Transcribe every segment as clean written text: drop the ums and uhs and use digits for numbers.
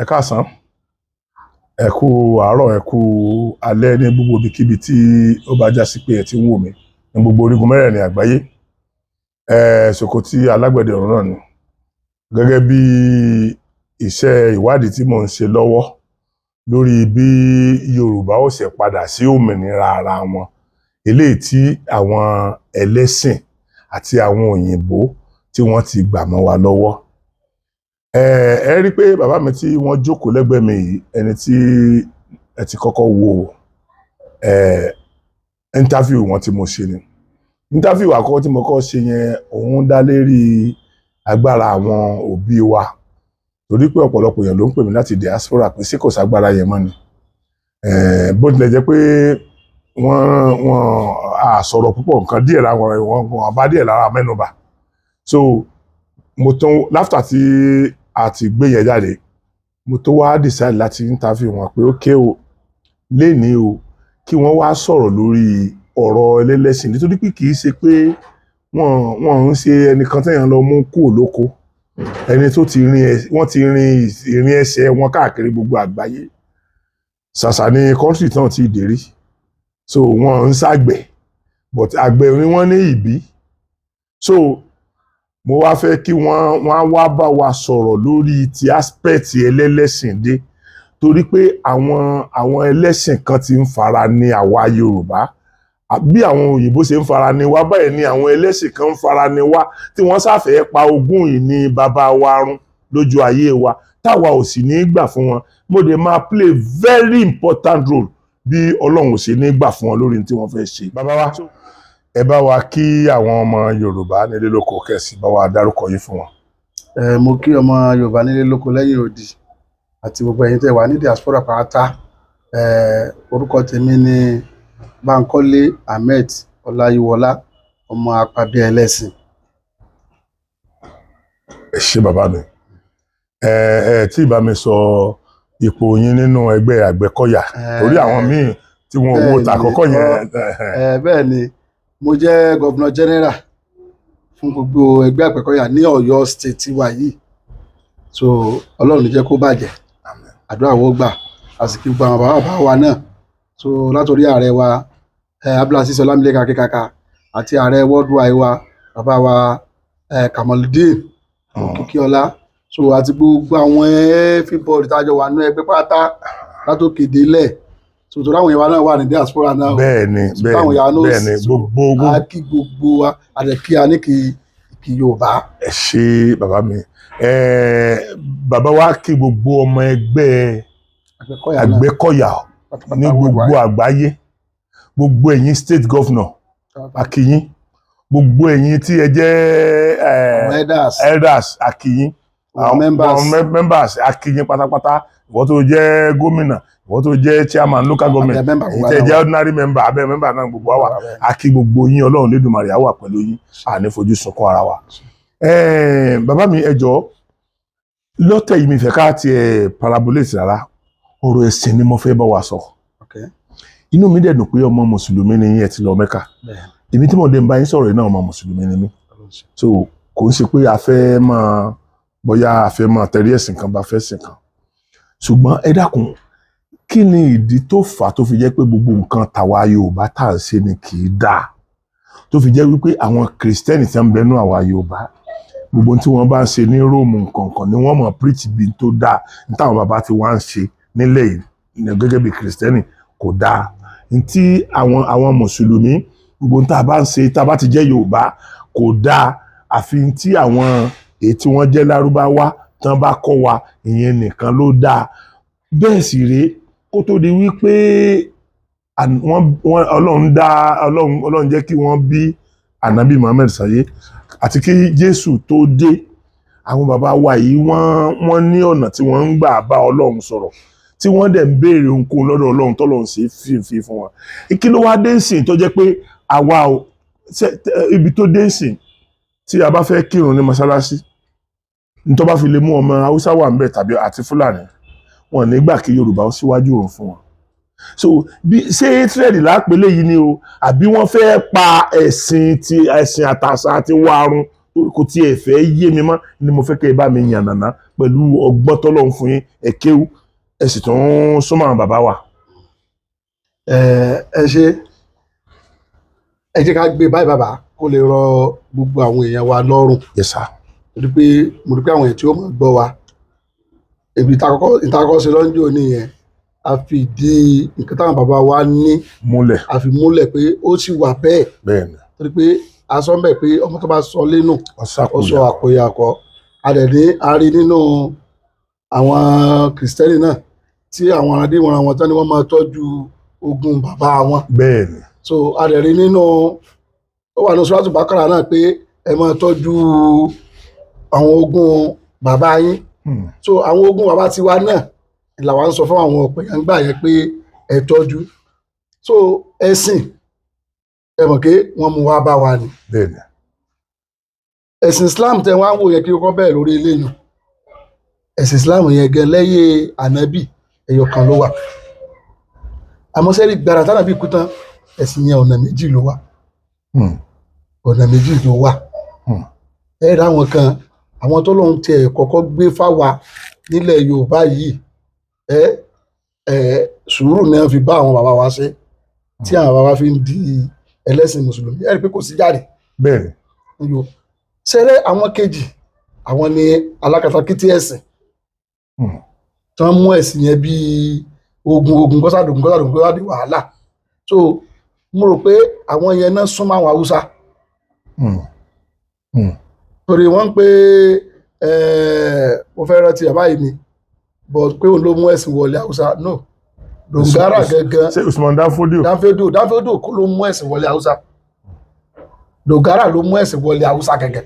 Ẹ káàsán, ẹ kú àárọ̀, ẹ kú alẹ́ ní gbogbo ibikíbi tí ó bá já sí pé ẹ ti ń wò mí ní gbogbo orígun mẹ́rẹ̀ẹ̀rin àgbáyé. Sòkòtì alágbẹ̀dẹ ọ̀run náà ni. Gẹ́gẹ́ bí iṣẹ́ ìwádìí tí mò ń ṣe lọ́wọ́ lórí bí Yorùbá ó ṣe padà sí òmìnira ara wọn, eléyìí tí àwọn ẹlẹ́sìn àti àwọn òyìnbó tí wọ́n ti gbà mọ́ wa lọ́wọ́. Ẹ rí pé bàbá mi tí wọ́n jókòó lẹ́gbẹ̀ẹ́ mi yìí, ẹni tí ẹ ti kọ́kọ́ wo interview wọn tí mo ṣe ni. Interview àkọ́kọ́ tí mo kọ́ ṣe yẹn, òun dá lérí agbára àwọn òbí wa, torí pé ọ̀pọ̀lọpọ̀ èèyàn ló ń pè mí láti diaspora pé ṣé kò ságbára yẹn mọ́ ni. Bó tilẹ̀ jẹ́ pé wọ́n á sọ̀rọ̀ púpọ̀, nǹkan díẹ̀ láwọn wọn bá díẹ̀ lára mẹ́nubà. So mo tún láfítà tí a ti gbé yẹn jáde, mo tó wá decide láti interview wọn pé ókè o, lénìí o, kí wọ́n wá sọ̀rọ̀ lórí ọ̀rọ̀ ẹlẹ́lẹ́sìn, nítorí pé kì í ṣe pé wọ́n ń ṣe ẹnìkan téèyàn lọ mú kúrò lóko, ẹni tó ti rin, wọ́n ti rin ìrìn ẹsẹ̀ wọn káàkiri gbogbo àgbáyé. Ṣàṣà ní country tán ti dé rí. So wọ́n ń ṣàgbẹ̀, but àgbẹ̀ ni wọ́n ní ìbí. So mo wá fẹ́ kí wọ́n wá bá wa sọ̀rọ̀ lórí ti aspect ẹlẹ́lẹ́sìn dé, torí pé àwọn ẹlẹ́sìn kan ti ń fara ní àwa Yorùbá. Bí àwọn òyìnbó ṣe ń fara ní wa báyìí ni àwọn ẹlẹ́sìn kan ń fara ní wa, tí wọ́n ṣàfẹ́ pa ogún ìní bàbá wa run lójú ayé wa, táwa ò sì ní gbà fún wọn. Mo dẹ̀ máa play very important role bí Ọlọ́run ò ṣe ní gbà fún wọn lórí tí wọ́n fẹ́ ṣe. Bàbá wa, ẹ bá wa kí àwọn ọmọ Yorùbá nílé lóko, kẹsì bá wa dárúkọ yín fún wọn. Ẹ mo kí ọmọ Yorùbá nílé lóko lẹ́yìn odi àti gbogbo ẹ̀yin tẹ́ wà ní diaspora pátá. Ẹ orúkọ tèmi ni Bánkọ́lé Ahmed Ọláyíwọlá, ọmọ Apàbí Ẹlẹ́sìn. Ẹ ṣé, bàbá mi. Ẹ tí ì bá mi sọ ipò yín nínú ẹgbẹ́ Àgbẹ̀kọ̀yà, torí àwọn míì tí wọn ò wo tàkọ́kọ́ yẹn. Ẹ bẹ́ẹ̀ ni, mo jẹ́ governor general fún gbogbo ẹgbẹ́ Àgbẹ̀kọ̀yà ní Ọ̀yọ́ State wa yìí. So Ọlọ́run ní jẹ́ kó bàjẹ́, àdúrà wo gbà, àsìkò gbogbo àwọn bàbá bàbá wa náà. So látòrí ààrẹ wa Abdulaziz Ọlámilékan Akínkaka àti ààrẹ worldwide wa, bàbá wa Kamaldeen Òkìkíọlá, so àti gbogbo àwọn everybody tájọ wà nínú ẹgbẹ́ pátá látòkè délẹ̀. So torí àwọn èèyàn wa náà wà ní diaspora náà. Bẹ́ẹ̀ni, bẹ́ẹ̀ni, bẹ́ẹ̀ni, gbogbo. A kí gbogbo wa, àdẹ kí a ní kí kí Yorùbá. Ẹ ṣé, bàbá mi. Bàbá wa kí gbogbo ọmọ ẹgbẹ́ Àgbẹ̀kọ̀yà ní gbogbo àgbáyé, gbogbo ẹ̀yin state governor, a kí yín, gbogbo ẹ̀yin tí ẹ jẹ́ elders, a kí yín, members. Members, a kí yín pátápátá. Ìwọ tó jẹ́ gómìnà, ìwọ tó jẹ́ chairman local government, èyí tẹ́ jẹ́ ordinary member, abẹ́ member náà, gbogbo wa, a kí gbogbo yín. Ọlọ́run Lédùmarè á wà pẹ̀lú yín, a ní fojú sunkún ara wa. Bàbá mi, ẹ jọ̀ọ́, lọ́tẹ̀ yìí, mi fẹ́ ká tiẹ̀ parabolate rárá. Ọ̀rọ̀ ẹ̀sìn ni mo fẹ́ bá wa sọ. Inú mi dẹ̀ dùn pé ọmọ mùsùlùmí ni yín, ẹ ti lọ Mẹ́kà. Èmi tí mo dé ń bá yín sọ̀rọ̀ yìí náà, ọmọ mùsùlùmí ni mí. So kò ń ṣe pé a fẹ́ máa bóyá a fẹ́ máa tẹ̀rí ẹ̀sìn kan bá fẹ́ sìn kan, ṣùgbọ́n ẹ dákun, kí ni ìdí tó fà á tó fi jẹ́ pé gbogbo nǹkan tàwa Yorùbá tá à ń ṣe ni kì í dáa, tó fi jẹ́ wípé àwọn Kìrìsìtẹ́nì tí wọ́n ń bẹnu àwa Yorùbá, gbogbo tí wọ́n bá ń ṣe ní Róòmù nǹkankan ni wọ́n mọ̀ preach bí tó dáa, ní táwọn bàbá ti wá ń ṣe nílẹ̀ yìí gẹ́gẹ́ bí Kìrìsìtẹ́nì kò dáa, ntí àwọn mùsùlùmí, gbogbo tá a bá ń ṣe tá a bá ti jẹ́ Yorùbá kò dáa, àfi tí àwọn èyí tí wọ́n jẹ́ Lárúbáwá tán bá kọ́ wa, ìyẹn nìkan ló dáa? Bẹ́ẹ̀ sì rèé, kó tó di wípé wọ́n Ọlọ́run dá, Ọlọ́run jẹ́ kí wọ́n bí Ànábì Muhammad sáyé àti kí Jésù tó dé, àwọn bàbá wa yìí, wọ́n ní ọ̀nà tí wọ́n ń gbà bá Ọlọ́run sọ̀rọ̀, tí wọ́n dẹ̀ ń béèrè ohunkóhun lọ́dọ̀ Ọlọ́run, tọ́lọ́run sì fífi fún wọn. Kí ló wá dé sìn tó jẹ́ pé àwa ò ibi tó dé sìn, tí a bá fẹ́ kírun ní mọ́ṣáláṣí, ní tó bá fi lè mú ọmọ Haúsá wà ńbẹ̀ tàbí àti Fúlàní, wọn ní gbà kí Yorùbá ó síwájú òun fún wọn? So bí ṣé hatred lápẹlẹ yìí ni o, àbí wọ́n fẹ́ pa ẹ̀sìn, ti ẹ̀sìn àtàṣà àti wàrun? Kò tiẹ̀ fẹ́ yé mi mọ́ ni mo fẹ́ kẹ́ ẹ bá mi yànnàná pẹ̀lú ọgbọ́n tọ́lọ́run fún yín. Ẹ kéwú, ẹ sì tún súnmọ́ àwọn bàbá wa. Ẹ ẹ ṣe, ẹ jẹ́ ká gbé báyìí bàbá, kó lè rọ gbogbo àwọn èèyàn wa lọ́rùn. Yes sir. Torí pé mo rí pé àwọn èèyàn tí ó mọ̀ gbọ́ wa, ibi tá a kọ́kọ́ ṣe lọ́njọ́ nìyẹn, a fi ìdí nǹkan táwọn bàbá wa ní múlẹ̀. A fi múlẹ̀ pé ó sì wà bẹ́ẹ̀. Bẹ́ẹ̀ ni. Torí pé a sọ ń bẹ̀ pé ọmọ tó bá sọ lẹ́nu, ó sọ àpòyàkọ́. A dẹ̀ ní a rí nínú àwọn kìrìsìtẹ́nì náà tí àwọn aráàlú wọn tán ni wọ́n máa tọ́jú ogún bàbá wọn. Bẹ́ẹ̀ ni. So a dẹ̀ rí nínú, ó wà ní Suratu Baqara náà pé ẹ máa tọ́jú àwọn ogún bàbá yín. So àwọn ogún bàbá tiwa náà làwa ń sọ fún àwọn ọ̀pẹ̀ yẹn gbà yẹn pé ẹ tọ́jú. So ẹ̀sìn, ẹ mọ̀ pé wọ́n mú wá bá wa ni. Bẹ́ẹ̀ ni. Ẹ̀sìn Islam tẹ wá ń wò yẹn, kí ó kọ́ bẹ́ẹ̀ lórí eléyìí, ẹ̀sìn Islam yẹn gan lẹ́yìn ànábì ẹyọ kan ló wà. Àmọ́ sẹ́rí gbàrà tánàbì kú tán, ẹ̀sìn yẹn ọ̀nà méjì ló wà. Ọ̀nà méjì ló wà. Ẹ rí àwọn kan, àwọn tó lóun tiẹ̀ kọ́kọ́ gbé fáwa nílẹ̀ Yorùbá yìí, ẹ ẹ sùúrù ni wọ́n fi bá àwọn bàbá wa ṣe tí àwọn bàbá fi ń di ẹlẹ́sìn mùsùlùmí. Ẹ rí i pé kò sí jáde. Bẹ́ẹ̀ ni. Yo sẹ́rẹ́ àwọn kejì, àwọn ni alákatakítí ẹ̀sìn tí wọ́n mú ẹ̀sìn yẹn bíi ogun ogun kọ́sàdùn kọ́sàdùn kọ́sàdùn wàhálà. So mo rò pé àwọn yẹn náà súnmọ́ àwọn Haúsá, torí wọ́n ń pé mo fẹ́ rántí bàbá yìí ni, but pé òun ló mú ẹ̀sìn wọlé Haúsá, no, Dongara gangan. Ṣé Usman Danfodio? Danfodio, Danfodio kó ló mú ẹ̀sìn wọlé Haúsá, Dongara ló mú ẹ̀sìn wọlé Haúsá gangan.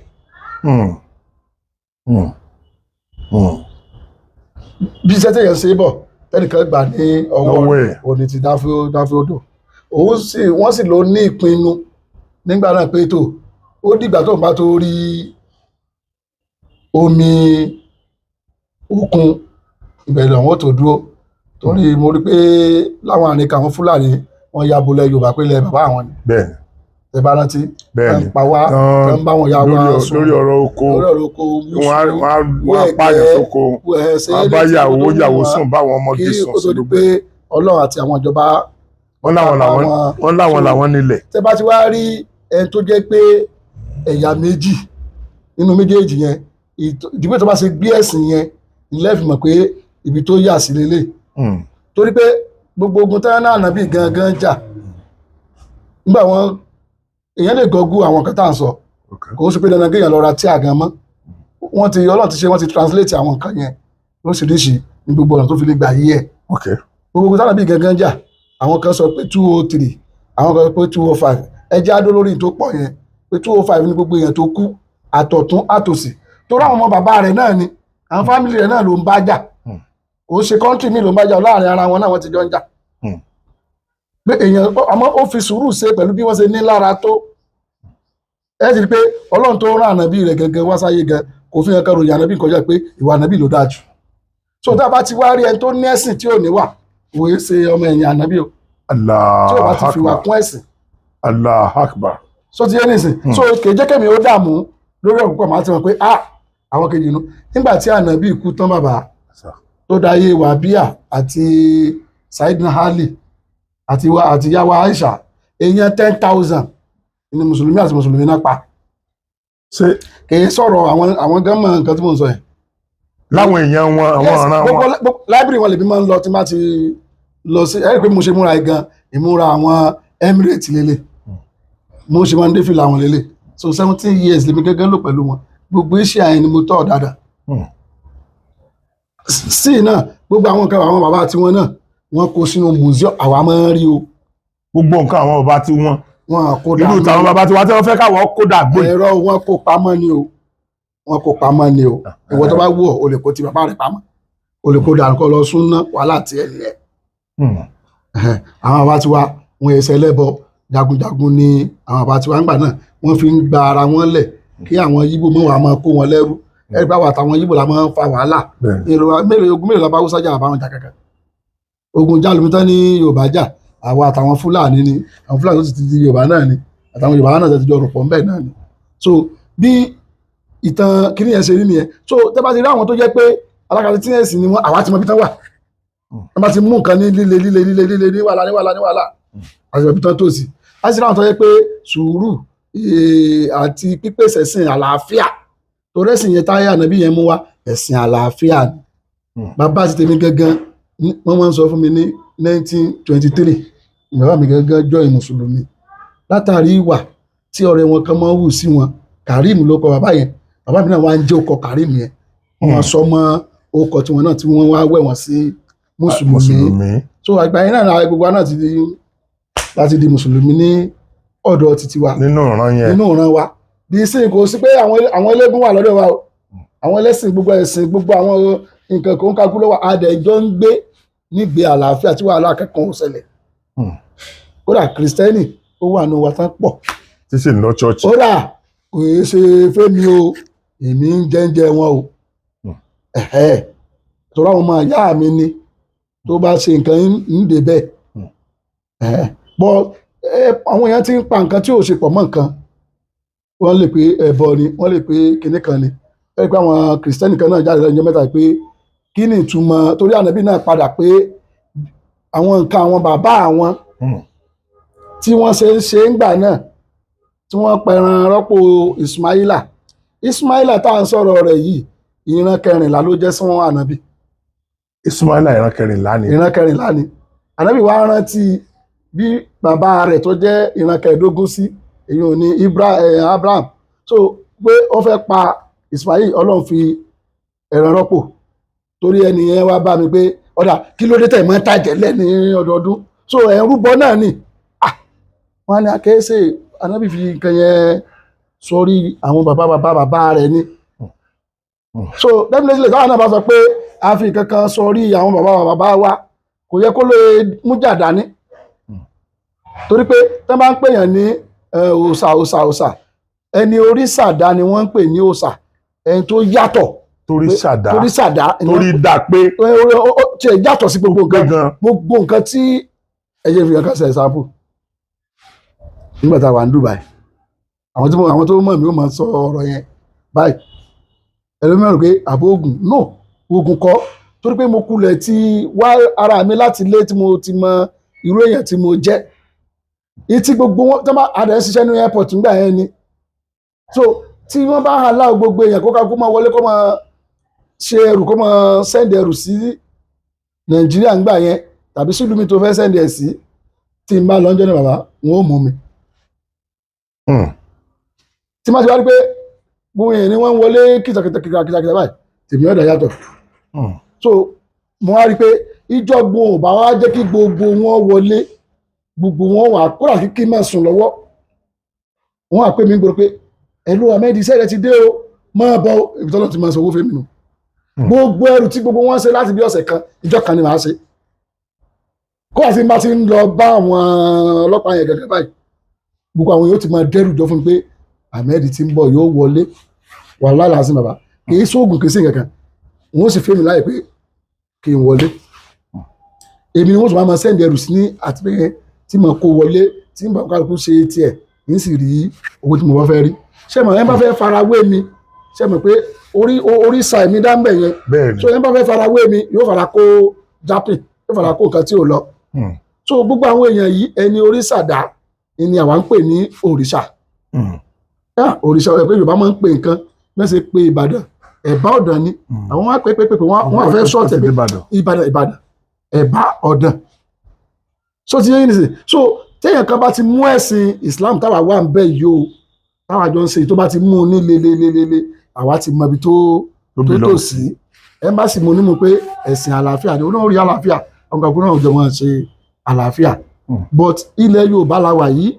Bí iṣẹ́ tẹ̀yàn ṣe bọ̀ tẹ́nìkan gbà ní ọwọ́ ẹ̀ òní ti Danfodio, òun sì wọ́n sì ló ní ìpinnu nígbà náà pé tó ó dìgbà tó ń bá tó rí omi òkun ìbẹ̀rẹ̀ àwọn tó dúró, torí mo rí pé láwọn àárín kan àwọn Fúlàní wọ́n ya bolẹ̀ Yorùbá pé ilẹ̀ bàbá àwọn ni. Bẹ́ẹ̀ni. Ẹ bá rántí. Bẹ́ẹ̀ni. Ń pa wá, ń bá wọn ya wá sùn lórí ọ̀rọ̀ oko. Lórí ọ̀rọ̀ oko. Wọ́n á pààyàn sóko, wọ́n á bá yàwó yàwó sùn, báwọn ọmọge sùn. Kí ó tó di pé Ọlọ́run àti àwọn ìjọba wọ́n láwọn làwọn nílẹ̀. Tẹ́ bá ti wá rí ẹni tó jẹ́ pé ẹ̀yà méjì nínú méjèèjì yẹn, ìdìbò tó bá ṣe gbé ẹ̀sìn yẹn ilé fi mọ̀ pé ibi tó yà sí lélẹ̀, torí pé gbogbo ogun tẹ́lẹ̀ náà nàbí gangan jà nígbà wọn, èèyàn lè gọgú àwọn kan tá à ń sọ. Kò ó sì pé dandan kéèyàn lọ ra tí àgàn mọ́. Wọ́n ti, Ọlọ́run ti ṣe, wọ́n ti translate àwọn nǹkan yẹn lóríṣiríṣi ní gbogbo ọ̀nà tó fi lè gbà yí ẹ̀. Gbogbo ogun tẹ́lẹ̀ nàbí gangan jà, àwọn kan sọ pé 203, àwọn kan sọ pé 205. Ẹ jẹ́ àdó lórí tó pọ̀ yẹn pé 205 ní gbogbo èèyàn tó kú àtọ̀tún àtòsì, torí àwọn ọmọ bàbá rẹ̀ náà ni, àwọn fámìlì rẹ̀ náà ló ń bá jà. Kò ṣe country mi ló ń bá jà, láàrin ara wọn náà wọ́n ti jọ ń jà. Pé èèyàn, àmọ́ ó fi sùúrù ṣe pẹ̀lú bí wọ́n ṣe ní lára tó. Ẹ ti rí pé Ọlọ́run tó rán ànábì rẹ̀ gẹ́gẹ́ wá sáyé gan, kò fi hàn kan ròyìn ànábì kọjá pé ìwà ànábì ló dáa jù. So tá a bá ti wá rí ẹni tó ní ẹ̀sìn tí ò ní wà, òye ṣe ọmọ ẹ̀yìn ànábì o, tí ò bá ti fi wà kún ẹ̀sìn. Allahu Akbar. So ti yé nísìn. So kì í jẹ́ kẹ́mi ó dààmú lórí ọ̀pọ̀, màá ti mọ̀ pé ah, àwọn kejì inú nígbà tí ànábì kú tán, bàbá tó dáyé wàbíà àti Saidina Ali àti wa àti yàwá Aisha, èèyàn 10,000 ní mùsùlùmí àti mùsùlùmí náà pa. Ṣé Kì í sọ̀rọ̀ àwọn gan mọ̀ nǹkan tí mò ń sọ yẹn. Láwọn èèyàn wọn, àwọn ọ̀ràn wọn. Gbogbo library wọn lèmi máa ń lọ tí má ti lọ sí. Ẹ rí i pé mo ṣe múra gan, ìmúra àwọn Emirates lélẹ̀, mo ṣe máa ń dé fìlà àwọn lélẹ̀. So 17 years lèmi gẹ́gẹ́ lò pẹ̀lú wọn, gbogbo iṣẹ́ àyẹn ni mo tọ́ dáadáa. Sí náà, gbogbo àwọn nǹkan àwọn bàbá tiwọn náà wọ́n kó sínú museum, àwa máa ń rí o. Gbogbo nǹkan àwọn bàbá tí wọ́n Wọn kó irú tàwọn bàbá tí wọ́n tí wọ́n fẹ́ káwọ́ kó dàgbò yìí. Ẹ̀rọ wọn kó pamọ́ ni o, wọn kó pamọ́ ni o. Ìwọ tó bá wù ọ́, o lè kó ti bàbá rẹ̀ pamọ́, o lè kó dànù kó lọ súnná, wàhálà tiẹ̀ nìyẹn. Àwọn bàbá tiwa wọn ẹsẹ̀ lẹ́bọ, jagunjagun ni àwọn bàbá tiwa ńgbà náà, wọ́n fi ń gba ara wọn lẹ̀ kí àwọn Yíbò mọ̀ wá máa kó wọn lẹ́rú. Ẹ̀rí báwa àtàwọn Yíbò la máa ń fa wàhálà. Èrò mélòó, ogun mélòó la bá Haúsá jà, àbáwọn jà kankan? Ogun jálùmí tán ní Yorùbá jà, àwa àtàwọn Fúlàní ni, àwọn Fúlàní tó ti di Yorùbá náà ni, àtàwọn Yorùbá náà ti jọ rò pọ̀ ńbẹ̀ náà ni. So bí Ìtàn kíní yẹn ṣe rí nìyẹn. So tẹ́ bá ti rí àwọn tó jẹ́ pé alákatakítí ẹ̀sìn ni wọ́n, àwa ti mọ ibi tán wà. Wọ́n bá ti mú nǹkan ní líle líle líle líle, ní wàhálà, ní wàhálà, ní wàhálà, àti mọ ibi tán tó sí. A sì rí àwọn tó jẹ́ pé sùúrù àti pípèsè ẹ̀sìn àlàáfíà, torí ẹ̀sìn yẹn táyà ànábì yẹn mú wá, ẹ̀sìn àlàáfíà ni. Bàbá ti tèmi gangan, wọ́n máa ń sọ fún mi ní 1923, bàbá mi gangan join mùsùlùmí látàrí ìwà tí ọ̀rẹ́ wọn kan máa ń hù sí wọn. Karim ló kọ bàbá yẹn. Bàbá mi náà wá ń jẹ́ ọkọ Karim yẹn, wọ́n máa sọ mọ́ orúkọ tiwọn náà tí wọ́n wá wẹ̀ wọ́n sí mùsùlùmí. Mùsùlùmí. So àgbà yẹn náà, gbogbo wa náà ti di láti di mùsùlùmí ní ọ̀dọ̀ títí wa. Nínú ìran yẹn. Nínú ìran wa bí sí, kò sí pé àwọn eléégún wà lọ́dọ̀ wa o. Àwọn ẹlẹ́sìn, gbogbo ẹ̀sìn, gbogbo àwọn nǹkan kò ń kakú lọ́wọ́ adẹ̀jọ́ ń gbé nígbé àlàáfíà tí wàhálà kankan ò ṣẹlẹ̀. Kódà kìrìsìtẹ́nì ó wà nù wa tán pọ̀. Tí sì ń lọ church. Kódà kò yẹ ṣe fẹ́mi o, èmi ń jẹ́ńjẹ́ wọn o. Ẹ̀hẹ́, torí àwọn ọmọ ìyá mi ni tó bá ṣe nǹkan ń dé bẹ́ẹ̀. Ẹ̀hẹ́, bọ́ àwọn èèyàn ti ń pa nǹkan tí ò ṣe pọ̀ mọ́ nǹkan. Wọ́n lè pé ẹbọ ni, wọ́n lè pé kinní kan ni. Ẹ rí i pé àwọn kìrìsìtẹ́nì kan náà jáde lẹ́nu ọjọ́ mẹ́ta pé kí ni ìtumọ̀, torí ànábì náà padà pé àwọn nǹkan àwọn bàbá àwọn tí wọ́n ṣe ń ṣe ń gbà náà tí wọ́n pẹran rọ́pò Ismaila. Ismaila tá à ń sọ̀rọ̀ rẹ̀ yìí, ìran kẹrìnlá ló jẹ́ sí wọn ànábì. Ismaila ìran kẹrìnlá ni. Ìran kẹrìnlá ni. Ànábì wa rántí bí bàbá rẹ̀ tó jẹ́ ìran kẹẹ̀ẹ́dógún sí èyí ò ní Abraham, so pé ó fẹ́ pa Ismail, Ọlọ́run fi ẹran rọ́pò. Torí ẹni yẹn wá bá mi pé ọ̀dà kí ló dé tẹ̀ mọ́ tàjẹ̀ lẹ́ni ọdọọdún, so ẹ̀ ń rúbọ náà ni. Ah, wọ́n á ní akẹ́sẹ̀ ànábì fi nǹkan yẹn sórí àwọn bàbá bàbá bàbá rẹ̀ ni. So definitely, táwọn náà bá sọ pé a fi nǹkan kan sórí àwọn bàbá bàbá wa, kò yẹ kó lè mú jà dání, torí pé tí wọ́n bá ń pèèyàn ní òòṣà, òòṣà, òòṣà, ẹni orí sàdá ni wọ́n ń pè ní òòṣà, ẹni tó yàtọ̀. Torí ṣàdá. Torí sàdá. Torí dà pé. Tí ẹ yàtọ̀ sí gbogbo pé nǹkan. Gan. Gbogbo nǹkan tí ẹ jẹ́ fi nǹkan ṣe example, nígbà tá a wà ní Dubai, àwọn tó mọ̀ mí ó máa sọ ọ̀rọ̀ yẹn báyìí. Ẹlòmíràn rò pé àbó oògùn no, oògùn kọ́, torí pé mo kulẹ̀ ti wá ara mi láti ilé tí mo ti mọ irú èèyàn tí mo jẹ́, ìtí gbogbo wọn tó bá adẹ̀ ń ṣiṣẹ́ ní airport nígbà yẹn ni. So tí wọ́n bá allow gbogbo èèyàn kó ká kó máa wọlé, kó máa ṣe ẹrù, kó máa send ẹrù sí Nàìjíríà ńgbà yẹn tàbí sílùú mi tó fẹ́ send ẹ̀ sí, tí n bá lọ ń jẹ́ ní bàbá wọn ò mú mi. Tí má ti wá rí pé gbogbo èèyàn ni wọ́n ń wọlé kìtàkìtà kìtàkìtà báyìí, tèmi ọ̀dà yàtọ̀. So mo wá rí i pé ìjọgbọ́n ò bá wá jẹ́ kí gbogbo wọn wọlé, gbogbo wọn wà kódà kí máa sùn lọ́wọ́ wọn wà pé mi gbọ́dọ̀ pé ẹ̀lú Ahmed, iṣẹ́ rẹ ti dé o, máa bọ̀ ibi tọ́lọ́ ti máa sọ owó fẹ́mi nù. Gbogbo ẹrù tí gbogbo wọn ṣe láti bí ọ̀sẹ̀ kan, ìjọ kan ni màá ṣe, kódà tí n bá ti ń lọ bá àwọn ọlọ́pàá yẹn gẹ́gẹ́ báyìí, gbogbo àwọn yóò ti máa dẹ́rù jọ fún mi pé Ahmed ti ń bọ̀, yóò wọlé. Wàhálà làásìn bàbá, kì í sóògùn, kì í sí nǹkan kan. Wọ́n sì fẹ́ mi láyè pé kí n wọlé. Èmi ni wọ́n tún máa send ẹrù sí ní àti pé tí mo kó wọlé, tí mo bá kálukú ṣe tiẹ̀, ní sì rí owó tí mo bá fẹ́ rí. Ṣé mo ẹ bá fẹ́ fara wé mi, ṣé mo pé orí orí sa èmi dáńbẹ̀ yẹn? Bẹ́ẹ̀ ni. So ẹ bá fẹ́ fara wé mi, yóò fara kó jápìn, yóò fara kó nǹkan tí ò lọ. So gbogbo àwọn èèyàn yìí, ẹni orí sàdá ni àwa ń pè ní òrìṣà. Ah, òrìṣà ẹ pé Yorùbá máa ń pè nǹkan mẹ́sẹ̀ pé Ìbàdàn ẹ̀bá ọ̀dàn ni. Àwọn wá pé pé pé wọ́n wá fẹ́ sọ̀tẹ̀ pé Ìbàdàn. Ìbàdàn, Ìbàdàn ẹ̀bá ọ̀dàn. So ti yé yín nìsín. So téèyàn kan bá ti mú ẹ̀sìn Islam táwa wà ń bẹ̀ yìí o, táwa jọ ń ṣe, tó bá ti mú un ní lelelelele, àwa ti mọ ibi tó tó tó belong. tò sí. Ẹ má sì mú nímú pé ẹ̀sìn àlàáfíà ni olóhùn rí àlàáfíà, àwọn kan náà jọ wọn ṣe àlàáfíà. But ilẹ̀ Yorùbá la wà yìí,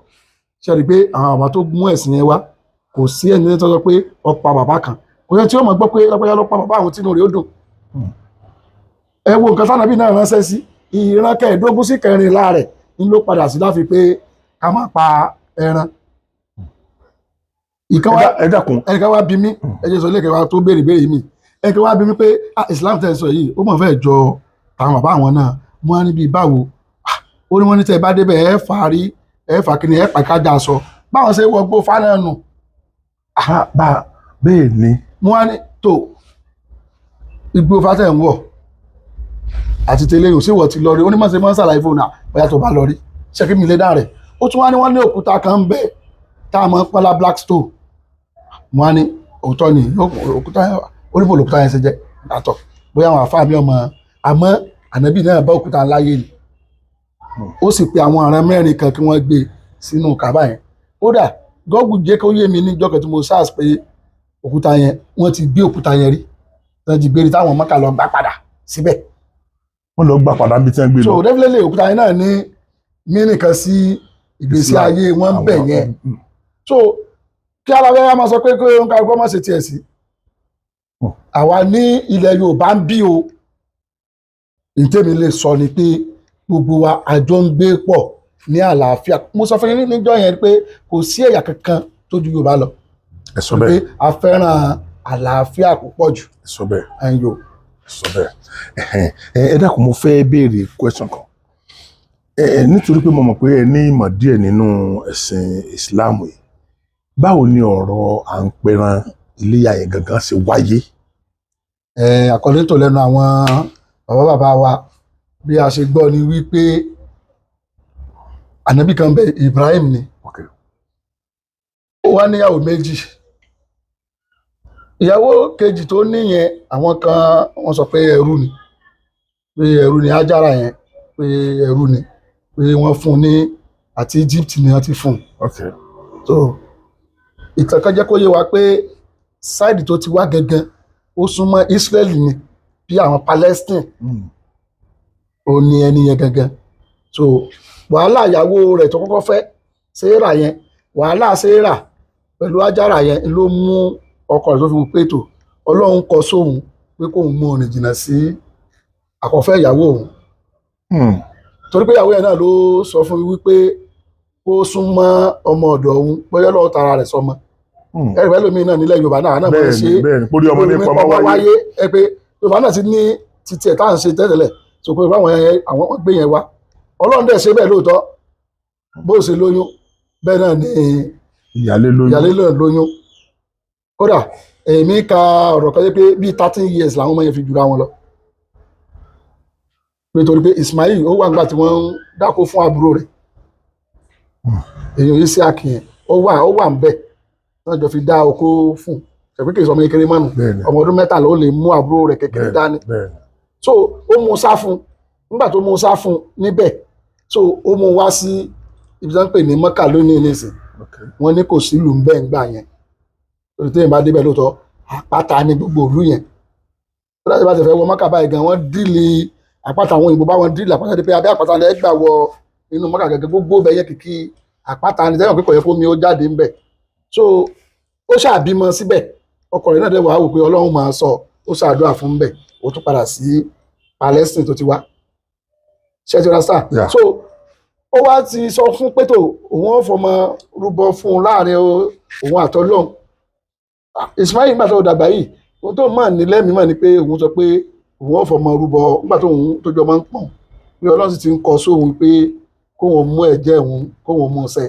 ṣe rí i pé àwọn àbá tó mú ẹ̀sìn yẹn wá, kò sí ẹni tó sọ pé ó pa bàbá kan, kò sẹ́ni tí ó mọ̀ gbọ́ pé lápẹ́yà ló pa bàbá àwọn tínú rẹ̀ ó dùn. Ẹ wo nǹkan tánàbí náà ránṣẹ́ sí ìran kẹẹ̀ẹ́dógún sí kẹrìnlá rẹ̀ ń ló padà sí láfi pé ká má pa ẹran ìkan wá. Ẹ dákun. Ẹnìkan wá bí mi, ẹ jẹ́ sọ ilé ìkẹwàá tó béèrè béèrè mi. Ẹnìkan wá bí mi pé, ah, Islam tẹ̀ sọ yìí, ó mọ̀ fẹ́ jọ àwọn bàbá àwọn náà. Wọ́n á níbi báwo? Ah, ó ní wọ́n ní tẹ́ ẹ bá débẹ̀, ẹ fà á rí, ẹ fà kíni, ẹ pàkájà sọ báwọn ṣe wọ gbó fánà nù. Bá bá Bẹ́ẹ̀ ni. Mo wá ní tó igbó fatẹ̀ ń wọ̀ àti tẹ́lẹ̀ yòó, síwọ̀ ti lọ rí? Onímọ̀ọ́sẹ̀ mọ́ ṣàlàyé fóònù àbọ̀yá tó bá lọ rí ṣé kí mi lè dá rẹ̀. Ó tún wá ní wọ́n ní òkúta kan ń bẹ tá a mọ̀ pọ́nlá, black stone. Mo wá ní òótọ́ ni òkúta yẹn, oníbò lòkúta yẹn ṣe jẹ́ àtọ̀ bóyá àwọn àfáà mi ọmọ, àmọ́ ànábì náà bá òkúta ńlá yé ni. Ó sì pe àwọn ọ̀ràn mẹ́rin kan kí wọ́n gbé sínú kàbá yẹn. Kódà Google jẹ́ kó yé mi níjọ́ kan tí mo search pé òkúta yẹn, wọ́n ti gbé òkúta yẹn rí, wọ́n ti gbé rí táwọn Mọ́kà lọ gbà padà síbẹ̀. Wọ́n lọ gbà padà níbi tí wọ́n gbé So lọ. definitely òkúta yẹn náà ní mínì kan sí ìgbésí Islam. ayé wọn ń bẹ̀ yẹn. So kí alábẹ́ máa sọ pé kó ń ká má ṣe tiẹ̀ sí. Àwa ní ilẹ̀ Yorùbá ń bí o, ntẹ́mi lè sọ ni pé gbogbo wa àjọ ń gbé pọ̀ ní àlàáfíà. Mo sọ fún yín níjọ́ yẹn pé kò sí ẹ̀yà kankan tó ju Yorùbá lọ, Ẹ sọ pé bẹ́ẹ̀. a fẹ́ràn àlàáfíà púpọ̀ jù. Ẹ sọ bẹ́ẹ̀. Ẹ̀yọ́. Ẹ sọ bẹ́ẹ̀. Ẹ̀hẹ̀n. Ẹ dákun, mo fẹ́ béèrè question kan ẹ nítorí pé mo mọ̀ pé ẹ ní ìmọ̀ díẹ̀ nínú ẹ̀sìn Islam yìí. Báwo ni ọ̀rọ̀ à ń pẹran iléyá yẹn gangan ṣe wáyé? Ẹ àkọlé tó lẹ́nu àwọn bàbá bàbá wa, bí a ṣe gbọ́ ni wípé ànábì kan bẹ, Ibrahim ni. Ó wá níyàwó méjì. Ìyàwó kejì tó níyẹn, àwọn kan wọ́n sọ pé ẹrú ni, pé ẹrú ni Ájára yẹn, pé ẹrú ni, pé wọ́n fún un ní àti Egypt ni wọ́n ti fún un. So ìtàn kan jẹ́ kó yé wa pé side tó ti wá gangan, ó súnmọ́ Israeli ni, bí àwọn Palestine. Ó ní ẹni yẹn gangan. So wàhálà ìyàwó rẹ̀ tó kọ́kọ́ fẹ́, Sarah yẹn, wàhálà Sarah pẹ̀lú Ájára yẹn ló mú ọkọ rẹ̀ tó fi wò pé tó Ọlọ́run kọ sóhun pé kóun mú rìn jìnnà sí àkọ́fẹ́ ìyàwó òun, torí pé ìyàwó yẹn náà ló sọ fún mi wípé kó súnmọ́ ọmọ ọ̀dọ̀ òun, bóyá lọ́wọ́ tara rẹ̀ sọmọ. Ẹ̀rì pẹ̀lú mi náà nílẹ̀ Yorùbá náà náà máa ń ṣe. Bẹ́ẹ̀ni, bẹ́ẹ̀ni, pórí ọmọ ní pọmọ wáyé. Ẹ pé Yorùbá náà ti ní títí ẹ̀ tá à ń ṣe tẹ́tẹ̀lẹ̀, so pé báwọn yẹn àwọn gbé yẹn wá. Ọlọ́run dẹ̀ ṣe bẹ́ẹ̀ lóòótọ́. Bó ṣe lóyún bẹ́ẹ̀ náà ni ìyálé lóyún. Ìyálé náà lóyún. Kódà èmi ka ọ̀rọ̀ kan jẹ́ pé bíi 13 years làwọn ọmọ yẹn fi jura wọn lọ, nítorí pé Ismail ó wà nígbà tí wọ́n ń dáko fún àbúrò rẹ̀, èèyàn yìí sí akìyàn, ó wà ń bẹ̀ wọ́n jọ fi dá oko fún ṣẹ̀pẹ́ kì í sọ ọmọ kékeré mọ́nu. Ọmọ ọdún 13 ó lè mú àbúrò rẹ̀ kékeré dání. So ó mú sá fún nígbà tó mú sá fún níbẹ̀, so ó mú wá sí ibi tí wọ́n ń pè ní Mọ́kà lónìí nísìn. Wọ́n ní kò sí ìlú ń bẹ́ẹ̀ ńgbà yẹn, torí téèyàn bá débẹ̀ lóòótọ́, àpáta ní gbogbo ìlú yẹn. Tó dájú bá ti fẹ́ wọ Mọ́kà báyìí gan, wọ́n drill àpáta, àwọn òyìnbó bá wọn drill àpáta dé pé abẹ́ àpáta ni ẹ gbà wọ inú Mọ́kà gẹ́gẹ́. Gbogbo bẹ̀ yẹ kìkì àpáta ni, sẹ́wọ̀n pé kò yẹ kó mi ó jáde ńbẹ̀. So ó ṣàbímọ síbẹ̀. Ọkọ rẹ̀ náà dẹ̀ wàá wò pé Ọlọ́run máa sọ, ó ṣàdúrà fún bẹ̀, ó tún padà sí Palestine tó ti wá. Ṣé ti understand? Yeah. So ó wá ti sọ fún pétò òun ó fọmọ rúbọ fún un láàrin òun àtọlọ́hun. Ismail nígbà tó dàgbà yìí, ohun tó mọ̀ ní lẹ́mìí mọ̀ ni pé òun sọ pé òun ó fọmọ rúbọ nígbà tó òun tójú ọmọ ń pọ̀n, pé Ọlọ́run sì ti ń kọ sóhun pé kóun mú ẹ̀jẹ̀ òun, kóun mú ṣẹ,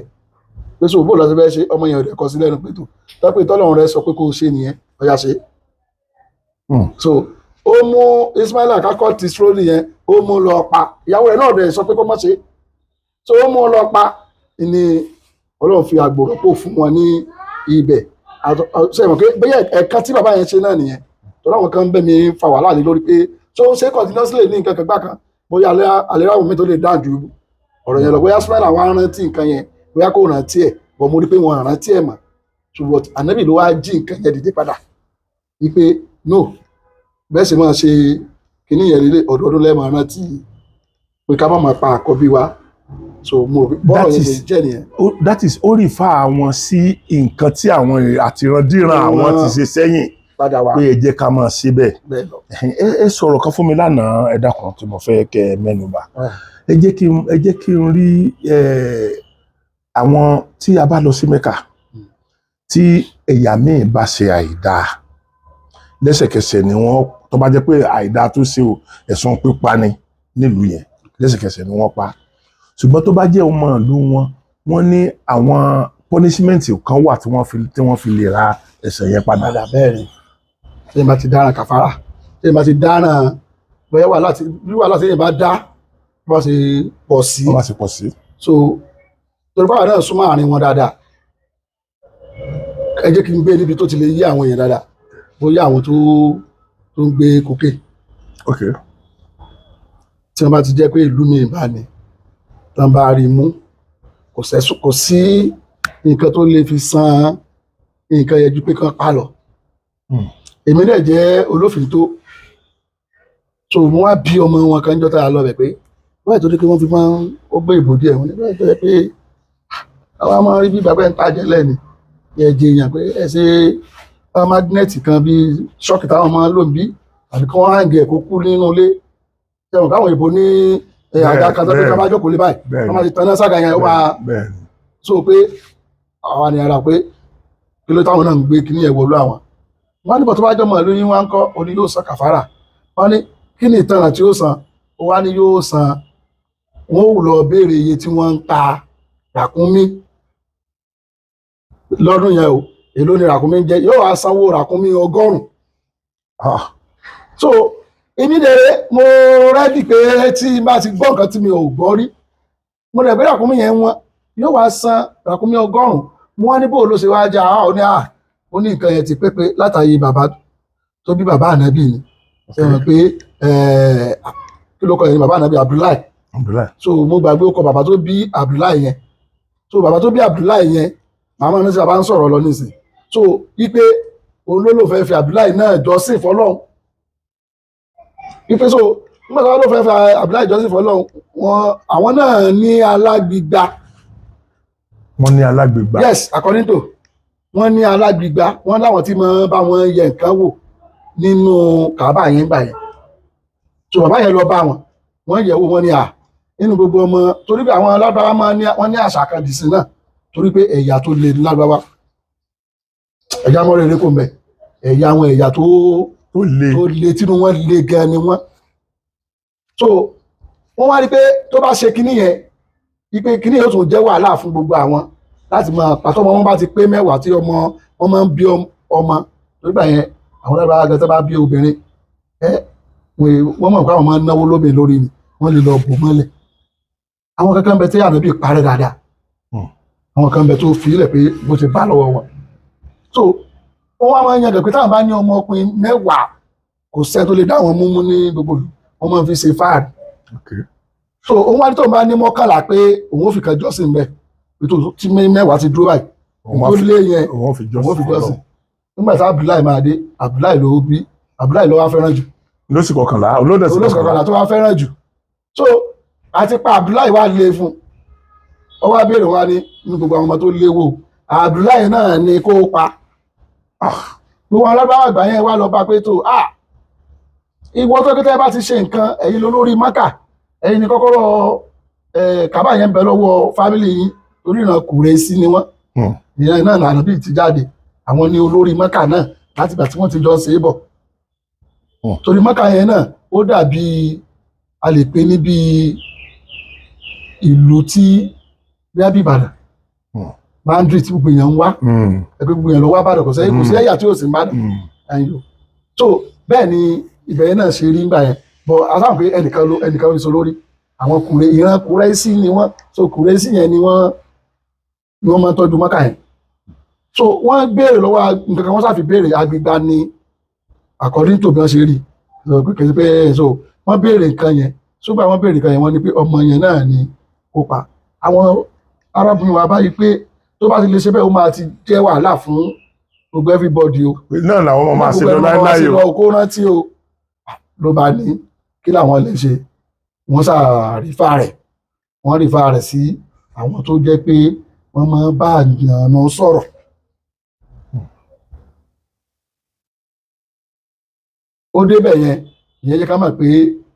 pé sóò bóòlù ọtí fẹ́ ṣe ọmọ yẹn ò dẹ̀ kọ sí lẹ́nu pé tó tọ́pẹ́ tọ́lọ́run rẹ sọ pé kó o ṣe nìyẹn, ọ̀yà ṣe. So ó mú Ismail akakọ ti stroll yẹn, ó mú lọ pa. Ìyàwó rẹ̀ náà dẹ̀ sọ pé kó má ṣe, so ó mú lọ pa ni Ọlọ́run fi àgbò rọ́pò fún wọn ní ibẹ̀. Ṣe mọ̀ pé bóyá ẹ̀ka tí bàbá yẹn ṣe náà nìyẹn, tọ́lá àwọn kan ń bẹ́ mi fa wàhálà lé lórí pé tó ń ṣe continuously ní nǹkan kan gbá kan, bóyá alẹ́ àwọn mi tó lè dáa ju ọ̀rọ̀ yẹn lọ, bóyá Ismail àwọn rántí nǹkan yẹn, bóyá kò rántí ẹ̀ bọ̀. Mo rí pé wọn rántí ẹ̀ mọ̀, ṣùgbọ́n ànábì ló wá jí nǹkan yẹn dìde padà wípé no, bẹ́ẹ̀ sì máa ṣe kíní yẹn lélẹ̀, ọdọọdún lẹ́ẹ̀mọ̀ rántí pé ká má máa pa àkọ́bí wa. So mo rò pé bọ́ọ̀rọ̀ yẹn ṣe jẹ́ nìyẹn. That is, ó refer wọn sí nǹkan tí àwọn àtìrandíran àwọn ti ṣe sẹ́yìn padà wá pé ẹ jẹ́ ká máa ṣe bẹ́ẹ̀. Bẹ́ẹ̀ lọ. Ẹ sọ̀rọ̀ kan fún mi lánàá, ẹ dákun, tí mo fẹ́ kẹ́ ẹ mẹ́nu bà. Ẹ jẹ́ kí n rí àwọn tí a bá lọ sí Mẹ́kà, tí ẹ̀yà míì bá ṣe àìdáa, lẹ́sẹ̀kẹsẹ̀ ni wọ́n, tó bá jẹ́ pé àìdáa tó ṣe o, ẹ̀sùn pípa ni nílùú yẹn, lẹ́sẹ̀kẹsẹ̀ ni wọ́n pa. Ṣùgbọ́n tó bá jẹ́ ọmọ ìlú wọn, wọ́n ní àwọn punishment kan wà tí wọ́n fi lè ra ẹ̀ṣẹ̀ yẹn padà. Padà, bẹ́ẹ̀ ni. Tí èèyàn bá ti dáràn kàfàrà, tí èèyàn bá ti dáràn, bóyá wàhálà tí bí wàhálà tí èèyàn bá dá bá ṣe pọ̀ sí, Wọ́n bá sì pọ̀ sí. So torí báwa náà súnmọ́ àárín wọn dáadáa, ẹ jẹ́ kí n gbé níbi tó ti lè yí àwọn èèyàn dáadáa, bóyá àwọn tó ń gbé kókè, tí wọ́n bá ti jẹ́ pé ìlú mi ìbá ni tí wọ́n bá rí mú, kò sẹ́sùn, kò sí nǹkan tó lè fi san nǹkan yẹn ju pé kán pa lọ. Èmi náà jẹ́ olófin tó, so mo wá bí ọmọ wọn kan jọ́ tá a lọ bẹ̀ pé báyìí tó dé pé wọ́n fi máa ń ó gbé ìbò díẹ̀, wọ́n ní báyìí tó yẹ pé àwa máa ń rí bí bàbá ẹ̀ ń tajẹ́ lẹ́ni ẹ̀jẹ̀ èèyàn pé ẹ ṣe magnet kan bíi ṣọ́ọ̀kì táwọn máa ń lò ń bí àbí kí wọ́n hàǹgẹ̀ kó kú nínú ilé, ṣẹ̀wọ̀n káwọn ìbò ní àga kan tó pé ká bá jókòó lé báyìí, wọ́n máa ti tanná sága yẹn, ó máa so pé àwa ni ara pé kí ló táwọn náà ń gbé kíní ẹ̀ wọlú àwọn. Wọ́n ní bọ̀ tó bá jọmọ̀ lóyún wá ń kọ́, ó ní yóò san kàfàrà. Wọ́n ní kí ni ìtanràn tí ó san? Ó wá ní yóò san, wọ́n ò lọ béèrè iye tí wọ́n ń ta ràkúnmí lọ́dún yẹn o, èló ni ràkúnmí ń jẹ, yóò wá sanwó ràkúnmí 100. So èmi dẹ̀rẹ̀ mo rẹ́dì pé tí n bá ti gbọ́ nǹkan tí mi ò gbọ́ rí, mo dẹ̀ pé ràkúnmí yẹn wọ́n, yóò wá san ràkúnmí 100. Mo wá ní bó ló ṣe wá já a, ó ní à, ó ní nǹkan yẹn ti pé pé látàyè bàbá tó bí bàbá ànábì ni. Ṣe mọ̀ pé kí ló kọ yẹn ní bàbá ànábì? Abdullahi. Abdullahi. So mo gbàgbé ó kọ bàbá tó bí Abdullahi yẹn. So bàbá tó bí Abdullahi yẹn, màmá ní sí bàbá ń sọ̀rọ̀ lọ nísìn, so wípé òun ló lò fẹ́ fi Abdullahi náà jọ́sìn fọlọ́run, wípé so nígbà tó wá ló fẹ́ fi Abdullahi jọ́sìn fọlọ́run, wọn àwọn náà ní alágbígba. Wọ́n ní alágbègbà. Yes, according to wọ́n ní alágbígba, wọ́n láwọn tí máa bá wọn yẹ nǹkan wò nínú kàbá yẹn gbà yẹn. So bàbá yẹn lọ bá wọn, wọ́n yẹ̀ wò, wọ́n ní à nínú gbogbo ọmọ, torí pé àwọn lágbára máa ní wọ́n ní àṣà kan dìsín náà, torí pé ẹ̀yà tó le ní lágbára, ẹ̀yà mọ́rẹ́ eré kò mẹ́ ẹ̀yà àwọn ẹ̀yà tó Tó le. Tó le, tínú wọn le gan ni wọ́n. So wọ́n wá rí pé tó bá ṣe kinní yẹn, wípé kinní yóò tún jẹ́ wàhálà fún gbogbo àwọn láti máa pàtó ọmọ wọn bá ti pé 10 tí ọmọ wọn máa ń bí ọmọ nígbà yẹn, àwọn lágbára gan tó bá bí obìnrin ẹ, wọ́n mọ̀ pé àwọn máa ń náwó lóbìn lórí ni, wọ́n lè lọ bò mọ́lẹ̀. Àwọn kankan bẹ tí ànábì parẹ́ dáadáa, àwọn kan bẹ tó fi ilẹ̀ pé bó ti bá lọ́wọ́ wọn. So wọ́n wá máa ń yangàn pé táwọn bá ní ọmọ ọkùnrin 10, kò sẹ́ tó lè dá àwọn múmú ní gbogbo ìlú, wọ́n máa ń fi ṣe fáàrí. So òun wá ní tóun bá ní 11 pé òun ò fi kan jọ́sìn bẹ́ẹ̀, ètò tí 10 ti dúró báyìí, Òun wá tó lé yẹn, òun fi òun fi jọ́sìn. jọ́sìn. Nígbà tí Abdullahi máa dé, Abdullahi ló bí, Abdullahi ló wá fẹ́ràn jù. Lóṣù kọkànlá olódò sí. Olóṣù kọkànlá tó wá fẹ́ràn jù. So àti pa Abdullahi wá lé fún ọ, wá béèrè wá ní ní gbogbo àwọn ọmọ tó léwò, Abdullahi náà ni kó pa. Gbogbo àwọn alábàá àgbà yẹn wá lọ bá pé tó ah ìwọ tó kété bá ti ṣe nǹkan, ẹ̀yin lolórí Mákà, ẹ̀yin ni kọ́kọ́rọ́ Kábà yẹn ń bẹ lọ́wọ́ fámìlì yín, torí ìran Kùrẹ́sì ni wọ́n. Ìran náà lànà bíi ti jáde, àwọn ni olórí Mákà náà láti ìgbà tí wọ́n ti jọ ń ṣe é bọ̀. Torí Mákà yẹn náà ó dàbí a lè pè ní bí ìlú tí bíi bí Ìbàdàn, boundary tí gbogbo èèyàn ń wá, ẹgbẹ́ gbogbo èèyàn ló wá Ìbàdàn, kò sẹ́yìn, kò sí ẹ̀yà tí ò sí Ìbàdàn. Ẹ̀yìn o, so bẹ́ẹ̀ ni ibẹ̀ yẹn náà ṣe rí ńgbà yẹn bọ̀, asáhùn pé ẹnìkan ló sọ lórí àwọn kùrẹ́, ìran Kùrẹ́sì ni wọ́n. So Kùrẹ́sì yẹn ni wọ́n máa ń tọ́jú Mákà yẹn. So wọ́n béèrè lọ́wọ́ nǹkan kan, wọ́n sáfi béèrè agbègbà ni according to bí wọ́n ṣe rí, so pé kìí ṣe pé, so wọ́n béèrè nǹkan yẹn, ṣùgbọ́n àwọn béèrè nǹkan yẹn, wọ́n ní pé ọmọ yẹn náà ni kó pa. Àwọn arábìnrin wa báyìí pé tó bá ti lè ṣe bẹ́ẹ̀, ó máa ti jẹ́ wàhálà fún gbogbo everybody o. Náà làwọn ọmọ máa ṣe lọ Gbogbo ẹni máa láéláé ṣe o. lọ, kó rántí o. Ló bá ní kí làwọn lè ṣe, wọ́n ṣáà refer rẹ̀, wọ́n refer rẹ̀ sí àwọn tó jẹ́ pé wọ́n máa bá àyànnà sọ̀rọ̀. Ó débẹ̀ yẹn, ìyẹn jẹ́ ká mọ̀ pé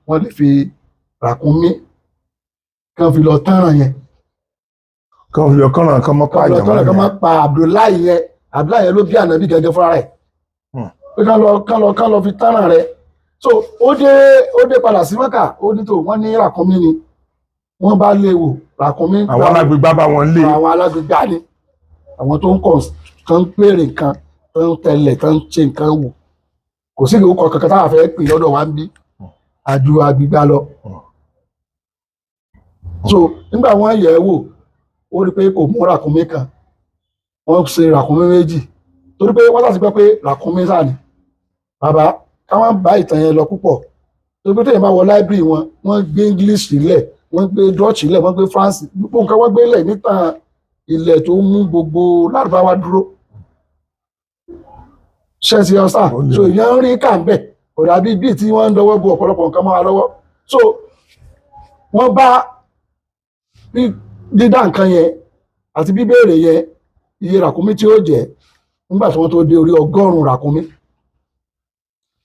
wọ́n lè fi ràkúnmí kán fi lọ tánràn yẹn. Kàn fi ọkàn kan mọ́ Kán lọ pààyàn tánràn kán má mọ́. pa Abdullahi yẹn. Abdullahi yẹn ló bí ànábì gẹ́gẹ́ fúnra rẹ̀, pé kán lọ fi tánràn rẹ̀. So ó dé padà sí Mẹ́kà, ó ní tó wọ́n ní ràkúnmí ni wọ́n bá lé wò ràkúnmí. Àwọn alágbègbà bá wọn lé. Àwọn alágbègbà ni àwọn tó ń kọ̀ kan ń pèrè nǹkan. tó ń tẹlẹ̀ tó ń ṣe nǹkan wò, kò sí ìwé kankan táwọn fẹ́ pè lọ́dọ̀ wa ń bí àjù àgbìgbà lọ. So nígbà wọ́n yẹ̀ ẹ́ wò, ó rí pé kò mú ràkúnmí kan, wọ́n ṣe ràkúnmí méjì, torí pé wọ́n sàti gbọ́ pé ràkúnmí sáà ni. Bàbá, káwọn bá ìtàn yẹn lọ púpọ̀, torí pé téèyàn bá wọ library wọn, wọ́n gbé English sílẹ̀, wọ́n gbé Dutch sílẹ̀, wọ́n gbé France, gbogbo nǹkan wọ́n gbé lẹ̀ nítan ilẹ̀ tó mú gbogbo Lárúbáwá dúró. Ṣẹ́ẹ̀sì ọ̀sà Ó lè. So ìyẹn ń rí kà ń bẹ̀, kò dàbí bíi tí wọ́n ń dọwọ́ bo ọ̀pọ̀lọpọ̀ nǹkan mọ́ wa lọ́wọ́. So wọ́n bá dídá nǹkan yẹn àti bíbéèrè yẹn, iye ràkúnmí tí ó jẹ́, nígbà tí wọ́n tó dé orí 100 ràkúnmí,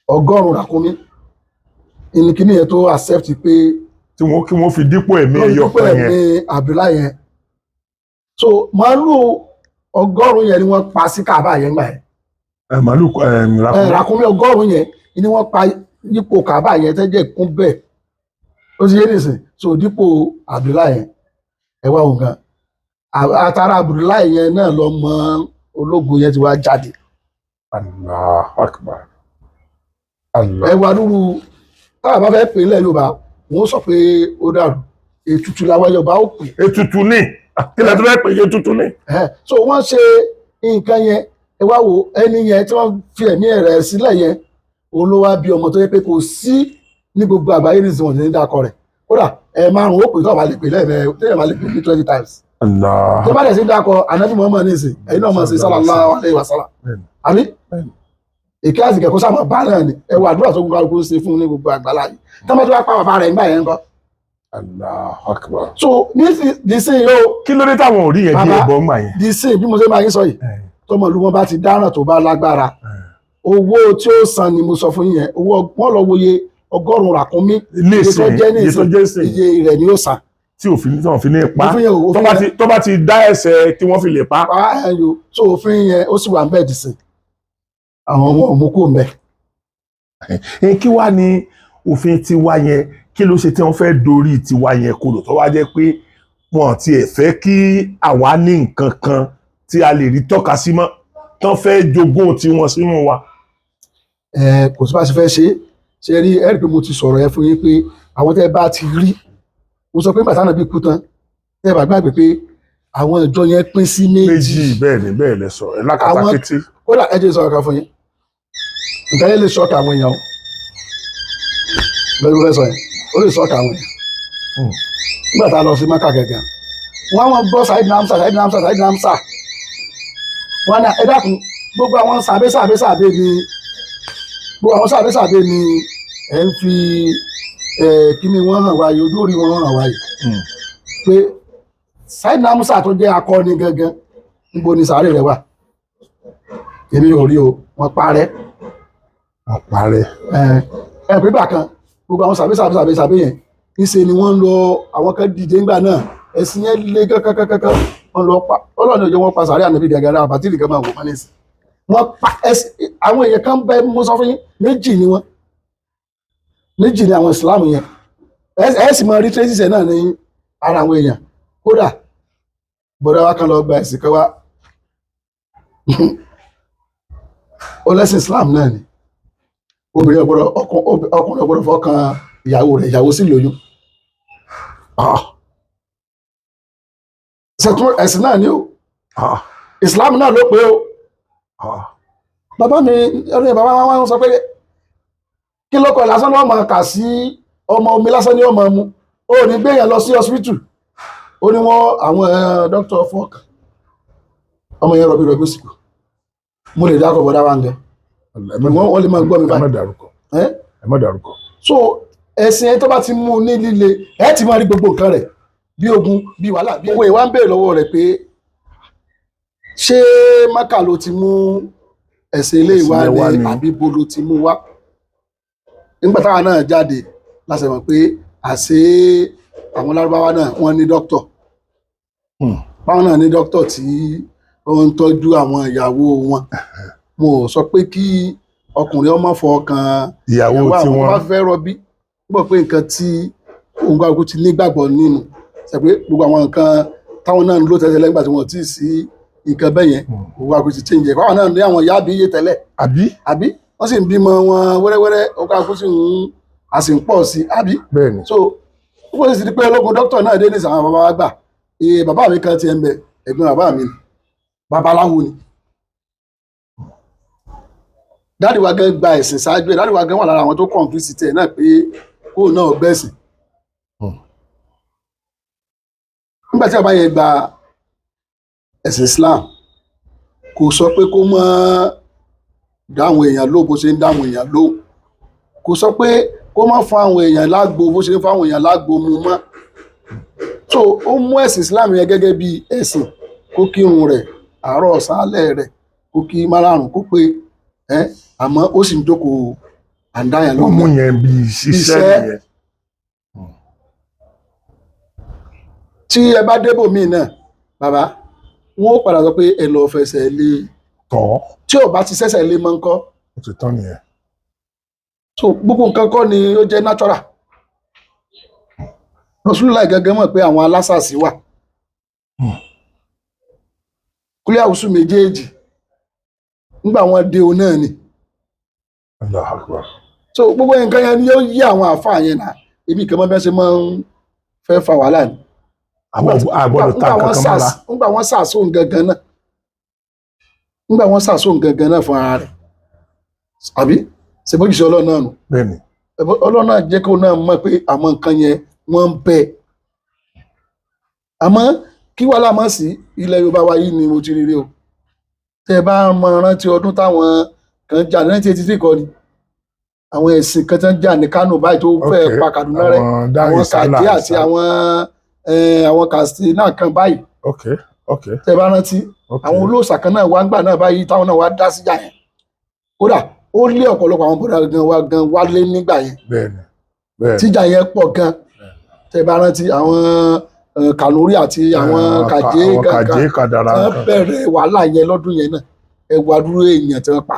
100 ràkúnmí ìnìkíní yẹn tó accept pé Tí wọ́n kí wọ́n fi dípò ẹ̀mí ẹyọ lórí kan yẹn. ẹ̀mí Abdullahi yẹn. So màálù 100 yẹn ni wọ́n pa sí Kaaba yẹn gbà yẹn. Ẹ, màálù ẹ, ràkúnmí. Ràkúnmí 100 yẹn ni wọ́n pa yípo Kaaba yẹn tẹ́jẹ̀ kún bẹ́ẹ̀, ó ti yé nìsín. So dípò Abdullahi yẹn, ẹ wá òun gan àtàrà Abdullahi yẹn náà lọ mọ ológun yẹn ti wá jáde. Allahu Akbar. Allah. Ẹ wá lúru táwọn bá fẹ́ pè é lẹ̀ Yorùbá, wọ́n sọ pé ó dàrú, ètùtù làwọn Yorùbá ó pè. Ètùtù ni, kí lẹ tó fẹ́ pè é, ètùtù ni. Ẹ̀hẹ́n. So wọ́n ṣe nǹkan yẹn, ẹ wá wo ẹni yẹn tí wọ́n fi ẹ̀mí rẹ̀ sílẹ̀ yẹn, òun ló wá bí ọmọ tó yẹ pé kò sí ní gbogbo àgbáyé ní ìsìn ní dákọ rẹ̀. Kódà ẹ márùn ó pè tó àbá lè pè lẹ́ẹ̀mẹ́, téèyàn bá lè pè ní 20 times. Allah. Tó bá dẹ̀ sí dákọ Ànábì Muhammad ní ìsìn, ẹ̀yin náà mọ̀ sí sallallahu alaihi wasallam. Bẹ́ẹ̀ni. Àbí Bẹ́ẹ̀ni. èké àsìkò kó sáà bá náà ni ẹ wà àdúrà tó kún kálukú ṣe fún ní gbogbo àgbàlá yìí tó bá tó wá pa bàbá rẹ̀ nígbà yẹn ńkọ́. Allahu Akbar. So ní ìsìn yóò Kí ló dé táwọn ò rí yẹn bí Bàbá. ẹbọ ńgbà yẹn? Di sí bí mo ṣe máa yín sọ yìí, tọmọlú wọn bá ti dáràn tó bá lágbára, owó tí ó san ni mo sọ fún yín yẹn, owó wọn lọ wòye 100 ràkúnmí, Ilé iye tó ìsìn jẹ́ ní iye tó ìsìn, jẹ́ ìsìn iye rẹ̀ ni ó san. Tí òfin tí wọ́n fi ní pa Òfin yẹn ò- tó òfin bá yẹn ti tó bá ti dá ẹsẹ̀ tí wọ́n fi lè pa. Pa ẹyọ. So òfin yẹn ó sì wà ń bẹ̀ dì sí, àwọn ọmọ òmùkú kò ń bẹ̀. Ẹ, kí wá ní òfin tiwa yẹn? Kí ló ṣe tí wọ́n fẹ́ dorí tiwa yẹn kodò, tó wá jẹ́ pé wọn tiẹ̀ fẹ́ kí àwa ní nǹkan kan tí a lè rí tọ́ka sí mọ́, tán fẹ́ jogún tiwọn sínú wa? Ẹ kò sí bá ṣe fẹ́ ṣe é ṣe rí. Ẹ rí i pé mo ti sọ̀rọ̀ yẹn fún yín pé àwọn tẹ́ bá ti rí, mo sọ pé bàtà náà bí kú tán, tẹ́ bá gbàgbé pé àwọn ìjọ yẹn pín sí méjì. Méjì, bẹ́ẹ̀ ni, bẹ́ẹ̀ lẹ sọ ẹ lákatakítí. Kódà ẹ jẹ́ sọ̀rọ̀ kan fún yín, nǹkan yẹn lè ṣọ́ọ̀kì àwọn èèyàn o. Lórí fẹ́ sọ yẹn, ó lè ṣọ́ọ̀kì àwọn èèyàn. Nígbà tá a lọ sí Mẹ́kà gẹ̀gẹ̀, wọ́n wọ́n gbọ́ Saheed Namsa, Saheed Namsa, Saheed Namsa. Wọ́n ní ẹ dákun, gbogbo àwọn sàbẹ́ sàbẹ́ sàbẹ́ ni, gbogbo àwọn sàbẹ́ sàbẹ́ ni ẹ̀ ń fi ẹ̀ kíní wọ́n hàn wáyé, ojú orí wọn hàn wáyé pé Saheed Namsa tó jẹ́ akọni gangan, níbo ni sàárè rẹ̀ wà? Èmi ò rí o, wọ́n parẹ́. Wọ́n parẹ́. Ẹ ẹ pípa kan, gbogbo àwọn sàbí sàbí sàbí sàbí yẹn, ńṣe ni wọ́n ń lọ, àwọn kan dìde ńgbà náà, ẹ̀sìn yẹn lé kankankankan, wọ́n lọ pa Ọlọ́run òjò, wọ́n pa sàárẹ̀ ànábì gàgàrà àbátìrì kan máa wò wọ́n nísìn, wọ́n pa ẹ̀sìn àwọn èèyàn kan bẹ. Mo sọ fún yín, méjì ni wọ́n, méjì ni àwọn Islam yẹn. Ẹ sì máa rí traces ẹ̀ náà ní ara àwọn èèyàn. Kódà bọ̀dá wa kan lọ gba ẹ̀sìn kan wá, ó lẹ́sìn Islam náà ni, obìnrin ọgbọ́dọ̀ ọkùnrin ọgbọ́dọ̀ fọkàn ìyàwó rẹ̀, ìyàwó sì lóyún. Ah, Ṣètò ẹ̀sìn náà ni o. Ah, Islam náà ló pé o. Ah. Bàbá mi ọdún yẹn, bàbá wa ń sọ pé kí ló kọ lásán ni wọ́n máa kà sí ọmọ, omi lásán ni wọ́n máa mu, ó ní gbé yẹn lọ sí hospital, ó ní wọ́n àwọn dókítà fọkàn ọmọ yẹn, rọbí rọbí ó sì kú. Mo lè dákọ̀ bọ́dá wa ń gẹ. Ẹ má Wọ́n lè máa gbọ́ mi ẹ má báyìí. dárúkọ. Ẹ́? Ẹ má dárúkọ. So ẹ̀sìn ẹni tó bá ti mú un ní líle, ẹ ti máa rí gbogbo nǹkan rẹ̀ bí ogun, bí wàhálà, bí owó. Ìwà ń béèrè lọ́wọ́ rẹ̀ pé ṣé Mákà ló ti mú ẹ̀sìn ilé ìwà Ẹ̀sìn yẹn wá ni ni. àbí bo ló ti mú wá? Nígbà táwa náà jáde láti mọ̀ pé àṣé àwọn lárúbáwá náà wọ́n ní dókítọ̀. Báwọn náà ní dókítọ̀ tí ó ń tọ́jú àwọn ìyàwó wọn. Mo ò sọ pé kí ọkùnrin ọmọ fọkàn ìyàwó ìyàwó tí àwọn wọ́n bá fẹ́ rọbí, gbọ́ pé nǹkan tí òun gbàgbọ́ ti nígbàgbọ́ nínú ṣe pé gbogbo àwọn nǹkan táwọn náà ń lò tẹ́tẹ́lẹ̀ nígbà tí wọ́n ti sí Nǹkan bẹ́ẹ̀ yẹn, òwò àkùsì change ẹ̀ fáwọn náà ní àwọn ìyá àbí iye tẹ́lẹ̀. Àbí? Àbí wọ́n sì ń bímọ wọn wẹ́rẹ́wẹ́rẹ́, ọkọ̀ àkùsì ń a sì ń pọ̀ sí i, àbí? Bẹ́ẹ̀ ni. So ó sì ti pé ológun dókítà náà dé ní sàwọn bàbá wa gbà. Iye bàbá mi kan ti ẹ̀ ń bẹ, ẹ̀gbọ́n bàbá mi ni, babaláwo ni. Daddy wa gan gba ẹ̀sìn ṣáájú ẹ̀. Daddy wa gan wà lára àwọn tó kọ̀ǹfìsì tiẹ̀ náà pé kóun náà gbẹ̀sìn. Nígbà tí bàbá yẹn gba ẹ̀sìn Islam, kò sọ pé kó mọ́ dáwọn èèyàn ló bó ṣe ń dáwọn èèyàn ló, kò sọ pé kó má fún àwọn èèyàn lágbo bó ṣe ń fún àwọn èèyàn lágbo mu mọ́. So ó mú ẹ̀sìn Islam yẹn gẹ́gẹ́ bí ẹ̀sìn, kó kírun rẹ̀ àárọ̀, ọ̀sán, alẹ́ rẹ̀, kó kí márààrún kó pé ẹ́, àmọ́ ó sì ń jókòó àǹdáyàn Wọ́n mú lóhùn yẹn bí iṣẹ́ Iṣẹ́. nìyẹn. Tí ẹ bá débò míì náà, bàbá wọn ó padà sọ pé ẹ lọ fẹsẹ̀ lé. Tọ́. Tí ò bá ti sẹ́sẹ̀ lé mọ́ ńkọ́? Ó ti tán nìyẹn. So gbogbo nǹkan kọ́ ni ó jẹ́ natural. Rasulullah gẹ́gẹ́ mọ̀ pé àwọn alásàsí wà. Kúlẹ̀ àwùsù méjèèjì nígbà wọn dé o náà ni. Allahu Akbar. So gbogbo nǹkan yẹn ni ó yí àwọn àáfàá yẹn náà. Èmi kan mọ́ bí wọ́n ṣe máa ń fẹ́ fa wàhálà ni. Àwọn àgbọ́dọ̀ ta Nígbà nǹkan wọ́n kan mọ́ra. Nígbà wọ́n sàsóhun gangan náà, nígbà wọ́n sàsóhun gangan náà fún ara rẹ̀, àbí ṣèbójúṣe Ọlọ́run náà nù? Bẹ́ẹ̀ ni. Ọlọ́run náà jẹ́ kó náà mọ̀ pé àwọn nǹkan yẹn wọ́n ń bẹ. Àmọ́ kí wàhálà mọ̀ sí ilẹ̀ Yorùbá wa yìí ni mo ti rí rí o. Tẹ́ ẹ bá mọ rántí ọdún táwọn kan jà ní 1983 kọ́ ni, àwọn ẹ̀sìn kan tán jà ní Kánò báyìí tó fẹ́ pa Kaduna rẹ́, Àwọn dáhùn àwọn ìsálà. Kàdé àti àwọn Katsina kan báyìí. Ok ok Tẹ́ ẹ bá rántí, àwọn olóòṣà kan náà wá ń gbà náà báyìí táwọn náà wá dá síjà yẹn. Kódà ó lé ọ̀pọ̀lọpọ̀ àwọn bọ̀dà gan wa gan wálé nígbà yẹn. Bẹ́ẹ̀ ni, bẹ́ẹ̀ ni. Tíjà yẹn pọ̀ gan. Tẹ́ bá rántí àwọn Kànúrí àti àwọn Kàjé àwọn kankan Kàjé Kàdàrà tán kan. bẹ̀rẹ̀ wàhálà yẹn lọ́dún yẹn náà. Ẹ wá dúró èèyàn tí wọ́n pa.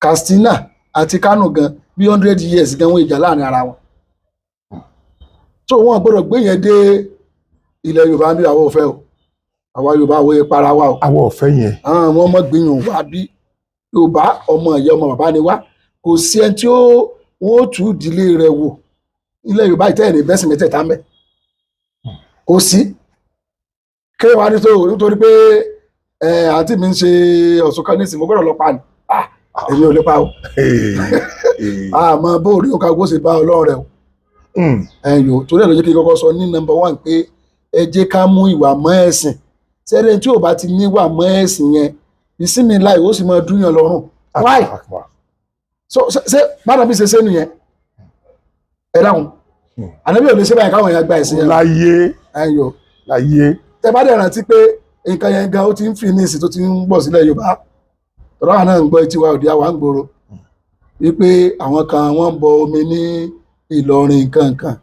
Katsina àti Kano gan bí 100 years gan wọn ìjà láàrin ara wọn. So wọn gbọ́dọ̀ gbé yẹn dé ilẹ̀ Yorùbá bí. Àwọn ò fẹ́ o. Àwa Yorùbá, àwọn ìpara wa o. Àwọn ọ̀fẹ́ yẹn. Àwọn ọmọ gbìyànjú wá bí Yorùbá, ọmọ ìyá ọmọ bàbá ni wá. Kò sí ẹni tí ó wọn ó tú ìdílé rẹ̀ wò ilẹ̀ Yorùbá ìtẹ́yìn bẹ́sìn mẹ́tẹ̀ẹ̀ta mẹ́. Kò sí kéwàá wá nítorí pé àǹtí mi ń ṣe ọ̀sùn kan nísìnyí, mo gbọ́dọ̀ lọ pa ni. Ah, èmi ò lè pa o. Àmọ́ bóòrí ó ká gbó ṣe bá Ọlọ́run rẹ o. Ẹ̀yọ́ torí ẹ̀ ló jẹ́ kí n kọ́kọ́ sọ ní number one pé ẹ jẹ́ ká mú ìwà mọ́ ẹ̀sìn. Sẹ́rẹ̀ tí ò bá ti níwà mọ́ ẹ̀sìn yẹn, ìsinmi láì ó sì máa dúnyàn lọ́rùn. Why? So ṣe bára bí ṣe ṣe nìyẹn? Ẹ dáhùn. Ànábì ò lè ṣe báyìí káwọn èèyàn gba ẹ̀sìn yẹn. Láyé. Ẹ̀yọ́. Láyé. Tẹ bá dẹ̀ rántí pé nǹkan yẹn gan ó ti ń fi ní ìsìn tó ti ń bọ̀ sílẹ̀ Yorùbá, tọ́lá náà ń gbọ́ etí wa òde àwa ń gbòòrò wípé àwọn kan wọ́n ń bọ omi ní Ìlọrin nǹkan.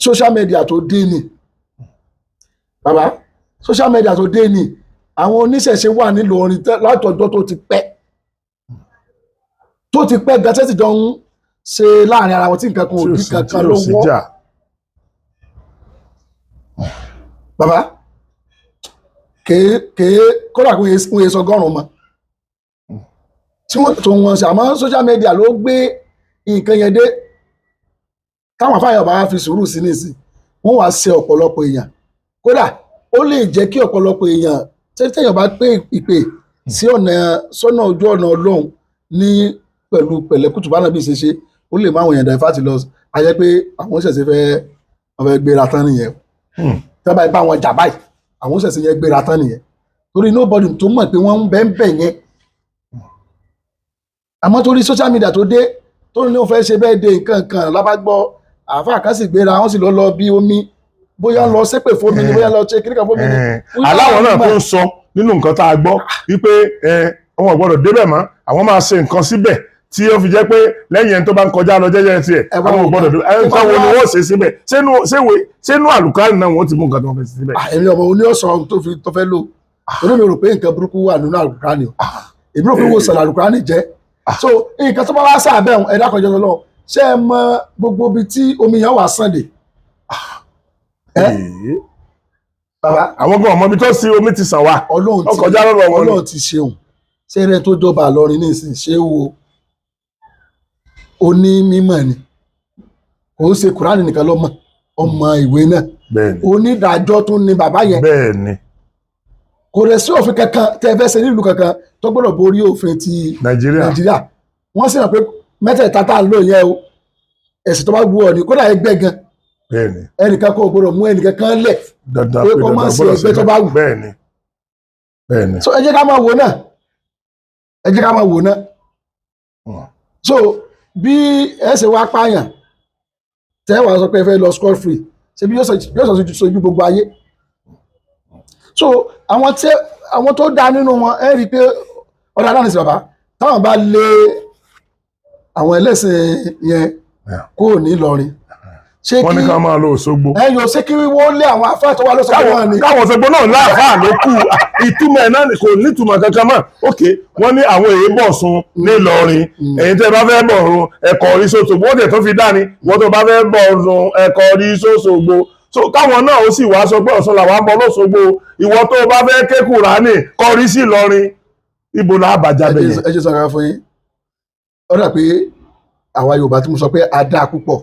Social media tó dé ni, bàbá, social media tó dé ni. Àwọn oníṣẹ̀ṣe wà nílọrin látọjọ́ tó ti pẹ́, tó ti pẹ́ gan, tẹ́sí jọ ń ṣe láàrin ara wọn tí nǹkan kan ò Tí ò dí sí kankan tí ò sí lọ́wọ́. jà. Bàbá kèé kèé, kódà kò yẹ sọ ọgọ́rùn-ún mọ́ tí wọ́n tó wọn ṣe. Àmọ́ social media ló gbé nǹkan yẹn dé. Táwọn afáyọ̀ bá fi sùúrù sí nísìn, wọ́n wá ṣe ọ̀pọ̀lọpọ̀ èèyàn. Kódà ó lè jẹ́ kí ọ̀pọ̀lọpọ̀ èèyàn tẹ́tẹ̀yàn bá pé ìpè sí ọ̀nà sọ́nà ojú ọ̀nà Ọlọ́run ní pẹ̀lú pẹ̀lẹ́kùtù bá nàbí ṣe ṣe, ó lè má àwọn èèyàn dàífàtì lọ ayẹ pé àwọn ṣẹ̀ṣẹ̀ fẹ́ wọ́n fẹ́ gbéra tán nìyẹn. Tí wọ́n bá bá wọn jà báyìí, àwọn ṣẹ̀ṣẹ̀ yẹn gbéra tán nìyẹn, torí nobody tó mọ̀ pé wọ́n ń bẹ́ ń bẹ̀ yẹn. Àmọ́ torí social media tó dé, tó ní wọ́n fẹ́ ṣe bẹ́ẹ̀ dé nǹkan kan lábàgbọ́, àáfàá kan sì gbéra, wọ́n sì lọ lọ bí omi, bóyá ń lọ ṣépè fómi ni, bóyá ń lọ ṣe kíníkà fómi ni. Aláwọ̀ náà tó ń sọ nínú nǹkan tá a gbọ́ wípé wọn ò gbọ́dọ̀ débẹ̀ mọ́, àwọn máa ṣe nǹkan síbẹ̀ tí ó fi jẹ́ pé lẹ́yìn ẹni tó bá ń kọjá lọ jẹ́jẹ́ tiẹ̀, Ẹ wá àwọn ò wò gbọ́dọ̀ débẹ̀. Nǹkan wo ni wọ́n ṣe síbẹ̀? Ṣénú àlùkárì náà wọ́n ti mú nǹkan tó wọ́n fẹ́ ṣe síbẹ̀? Èmi ọmọ oní ọ̀sán tó fi tó fẹ́ lò, torí mi rò pé nǹkan burúkú wà nínú àlùkùránì o. Èmi rò pé wò sàn àlùkùránì jẹ́. So nǹkan tó bá wá sábẹ́ ọ̀hún, ẹ̀dá kan jọjọ lọ, ṣé ẹ mọ gbogbo ibi tí omi yẹn wà sàn dé? Ẹ? Bàbá, Àwọn gan ọmọ ibi tó sí omi ti sàn wá. Ọlọ́run Ó ti kọjá lọ́dọ̀ wọn ni. Ọlọ́run ti ṣeun. Ṣeré tó jọba Ìlọrin nísìn, ṣé wo oní mímọ̀ ni? Kò ń ṣe Kùránì nìkan ló mọ̀, ọmọ ìwé náà. Bẹ́ẹ̀ni. Onídàájọ́ tún ni bàbá yẹn. Bẹ́ẹ̀ni. Kò rẹ̀ sí òfin kankan tẹ́ ẹ fẹ́ ṣe nílùú kankan tó gbọ́dọ̀ borí òfin ti Nàìjíríà. Nàìjíríà. Wọ́n sì mọ̀ pé mẹ́tẹ̀ẹ̀ta tá à ń lò yẹn o, ẹ̀sìn tó bá wù ọ́ ni, kódà ẹgbẹ́ gan, ẹnìkan kò gbọ́dọ̀ mú ẹnìkan kan lẹ̀ Dandan pé pé kó má dandan ṣe gbọ́dọ̀ ẹgbẹ́ tó bá wù. Bẹ́ẹ̀ni, bẹ́ẹ̀ni. So ẹ jẹ́ ká máa wò náà, ẹ jẹ́ ká máa wò náà. So bí ẹ ṣe wá pààyàn tẹ́ wàá sọ pé ẹ fẹ́ lọ scot free, ṣe bí yóò sọ sojú gbogbo ayé. So àwọn tí àwọn tó dáa nínú wọn, ẹ rí i pé ọ̀dà náà ní sí bàbá táwọn bá lé àwọn ẹlẹ́sìn yẹn kúrò ní Ìlọrin, ṣé Wọ́n kí ní ká máa lọ Òṣogbo. Ẹ yóò ṣé kí wọ́n lé àwọn afẹ́ tó wà lọ́sọ̀gbọ̀ náà ni? Káwọn Òṣogbo náà láàfáà ló kù. Ìtumọ̀ ẹ̀ náà kò nítumọ̀ kankan mọ́. Ok, wọ́n ní àwọn èyí bọ̀ sun nílọrin. Ẹ̀yin tẹ́ bá fẹ́ bọ̀ ọ̀run, ẹ̀kọ́ orí sóṣogbo. Wọ́n tẹ̀ tó fi dání wọ́n tó bá fẹ́ bọ̀ ọ̀run, ẹ̀kọ́ orí sóṣogbo. So káwọn náà ó sì wá sọ pé Ọ̀ṣun làwọn bọ̀ lọ́ṣogbo. Ìwọ tó bá fẹ́ ké Kùránì, kọrí sí Ìlọrin. Ibo la bàjá bẹ̀ yẹn? Ẹ jẹ́ sọ̀rọ̀ fún yín. Ó dà pé àwa Yorùbá tí mo sọ pé a dáa púpọ̀,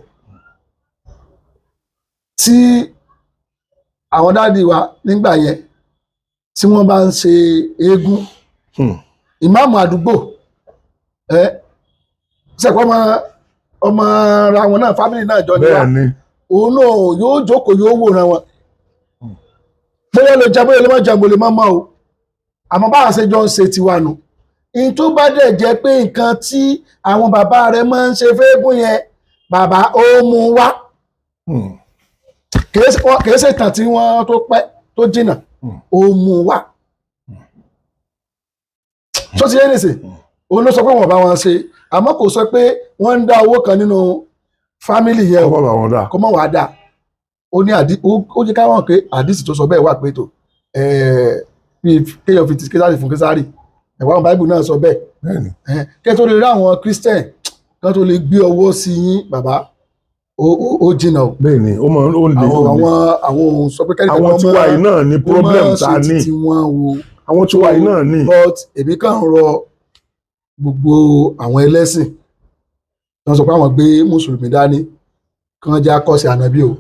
tí àwọn daddy wa nígbà yẹn tí wọ́n bá ń ṣe eégún, ìmáàmù àdúgbò ẹ sẹ́kọ̀ ọmọ ọmọ ra wọn náà, family náà jọ ní wa. Òun náà yóò jókòó, yóò wòran wọn, bóyá lè jẹ, bóyá lè má jẹ, mo lè má mọ̀ o. Àmọ́ báwa ṣe jọ ń ṣe tiwa nù. In tó bá dẹ̀ jẹ́ pé nǹkan tí àwọn bàbá rẹ̀ máa ń ṣe fẹ́ẹ́gùn yẹn, bàbá ó mú wá. Kìí ṣe ìtàn tí wọ́n tó pẹ́ tó jìnà. Ó mú wá tó ti yé nìsín. Òun ló sọ pé wọ́n bá wọn ṣe, àmọ́ kò sọ pé wọ́n ń dá owó kan nínú family yẹn o. Ọkọ̀ bá wọn dà. Kó mọ̀ wá dáa. Ó ní àdí ó jẹ́ káwọn pé àdìsí tó sọ bẹ́ẹ̀ wà pé tó bíi kéèyàn fi ti Késárì fún Késárì, ẹ̀wọ̀n àwọn Báíbù náà sọ bẹ́ẹ̀. Kẹ́ tó lè rí àwọn Christian kan tó lè gbé ọwọ́ sí yín, bàbá, ó jìnnà o. Bẹ́ẹ̀ni, ó mọ ó lè Àwọn ó lè. àwọn ohun sọ pé kẹ́nìkan Àwọn kan tiwa yìí náà ní kó problem má tá a ṣe ní. titi wọn o. Àwọn tiwa yìí náà ní. But èmi kàn ń rọ gbogbo àwọn ẹlẹ́sìn tí wọ́n sọ pé àwọn gbé mùsùlùmí dání kí wọ́n jẹ́ akọ́ṣe ànábì o.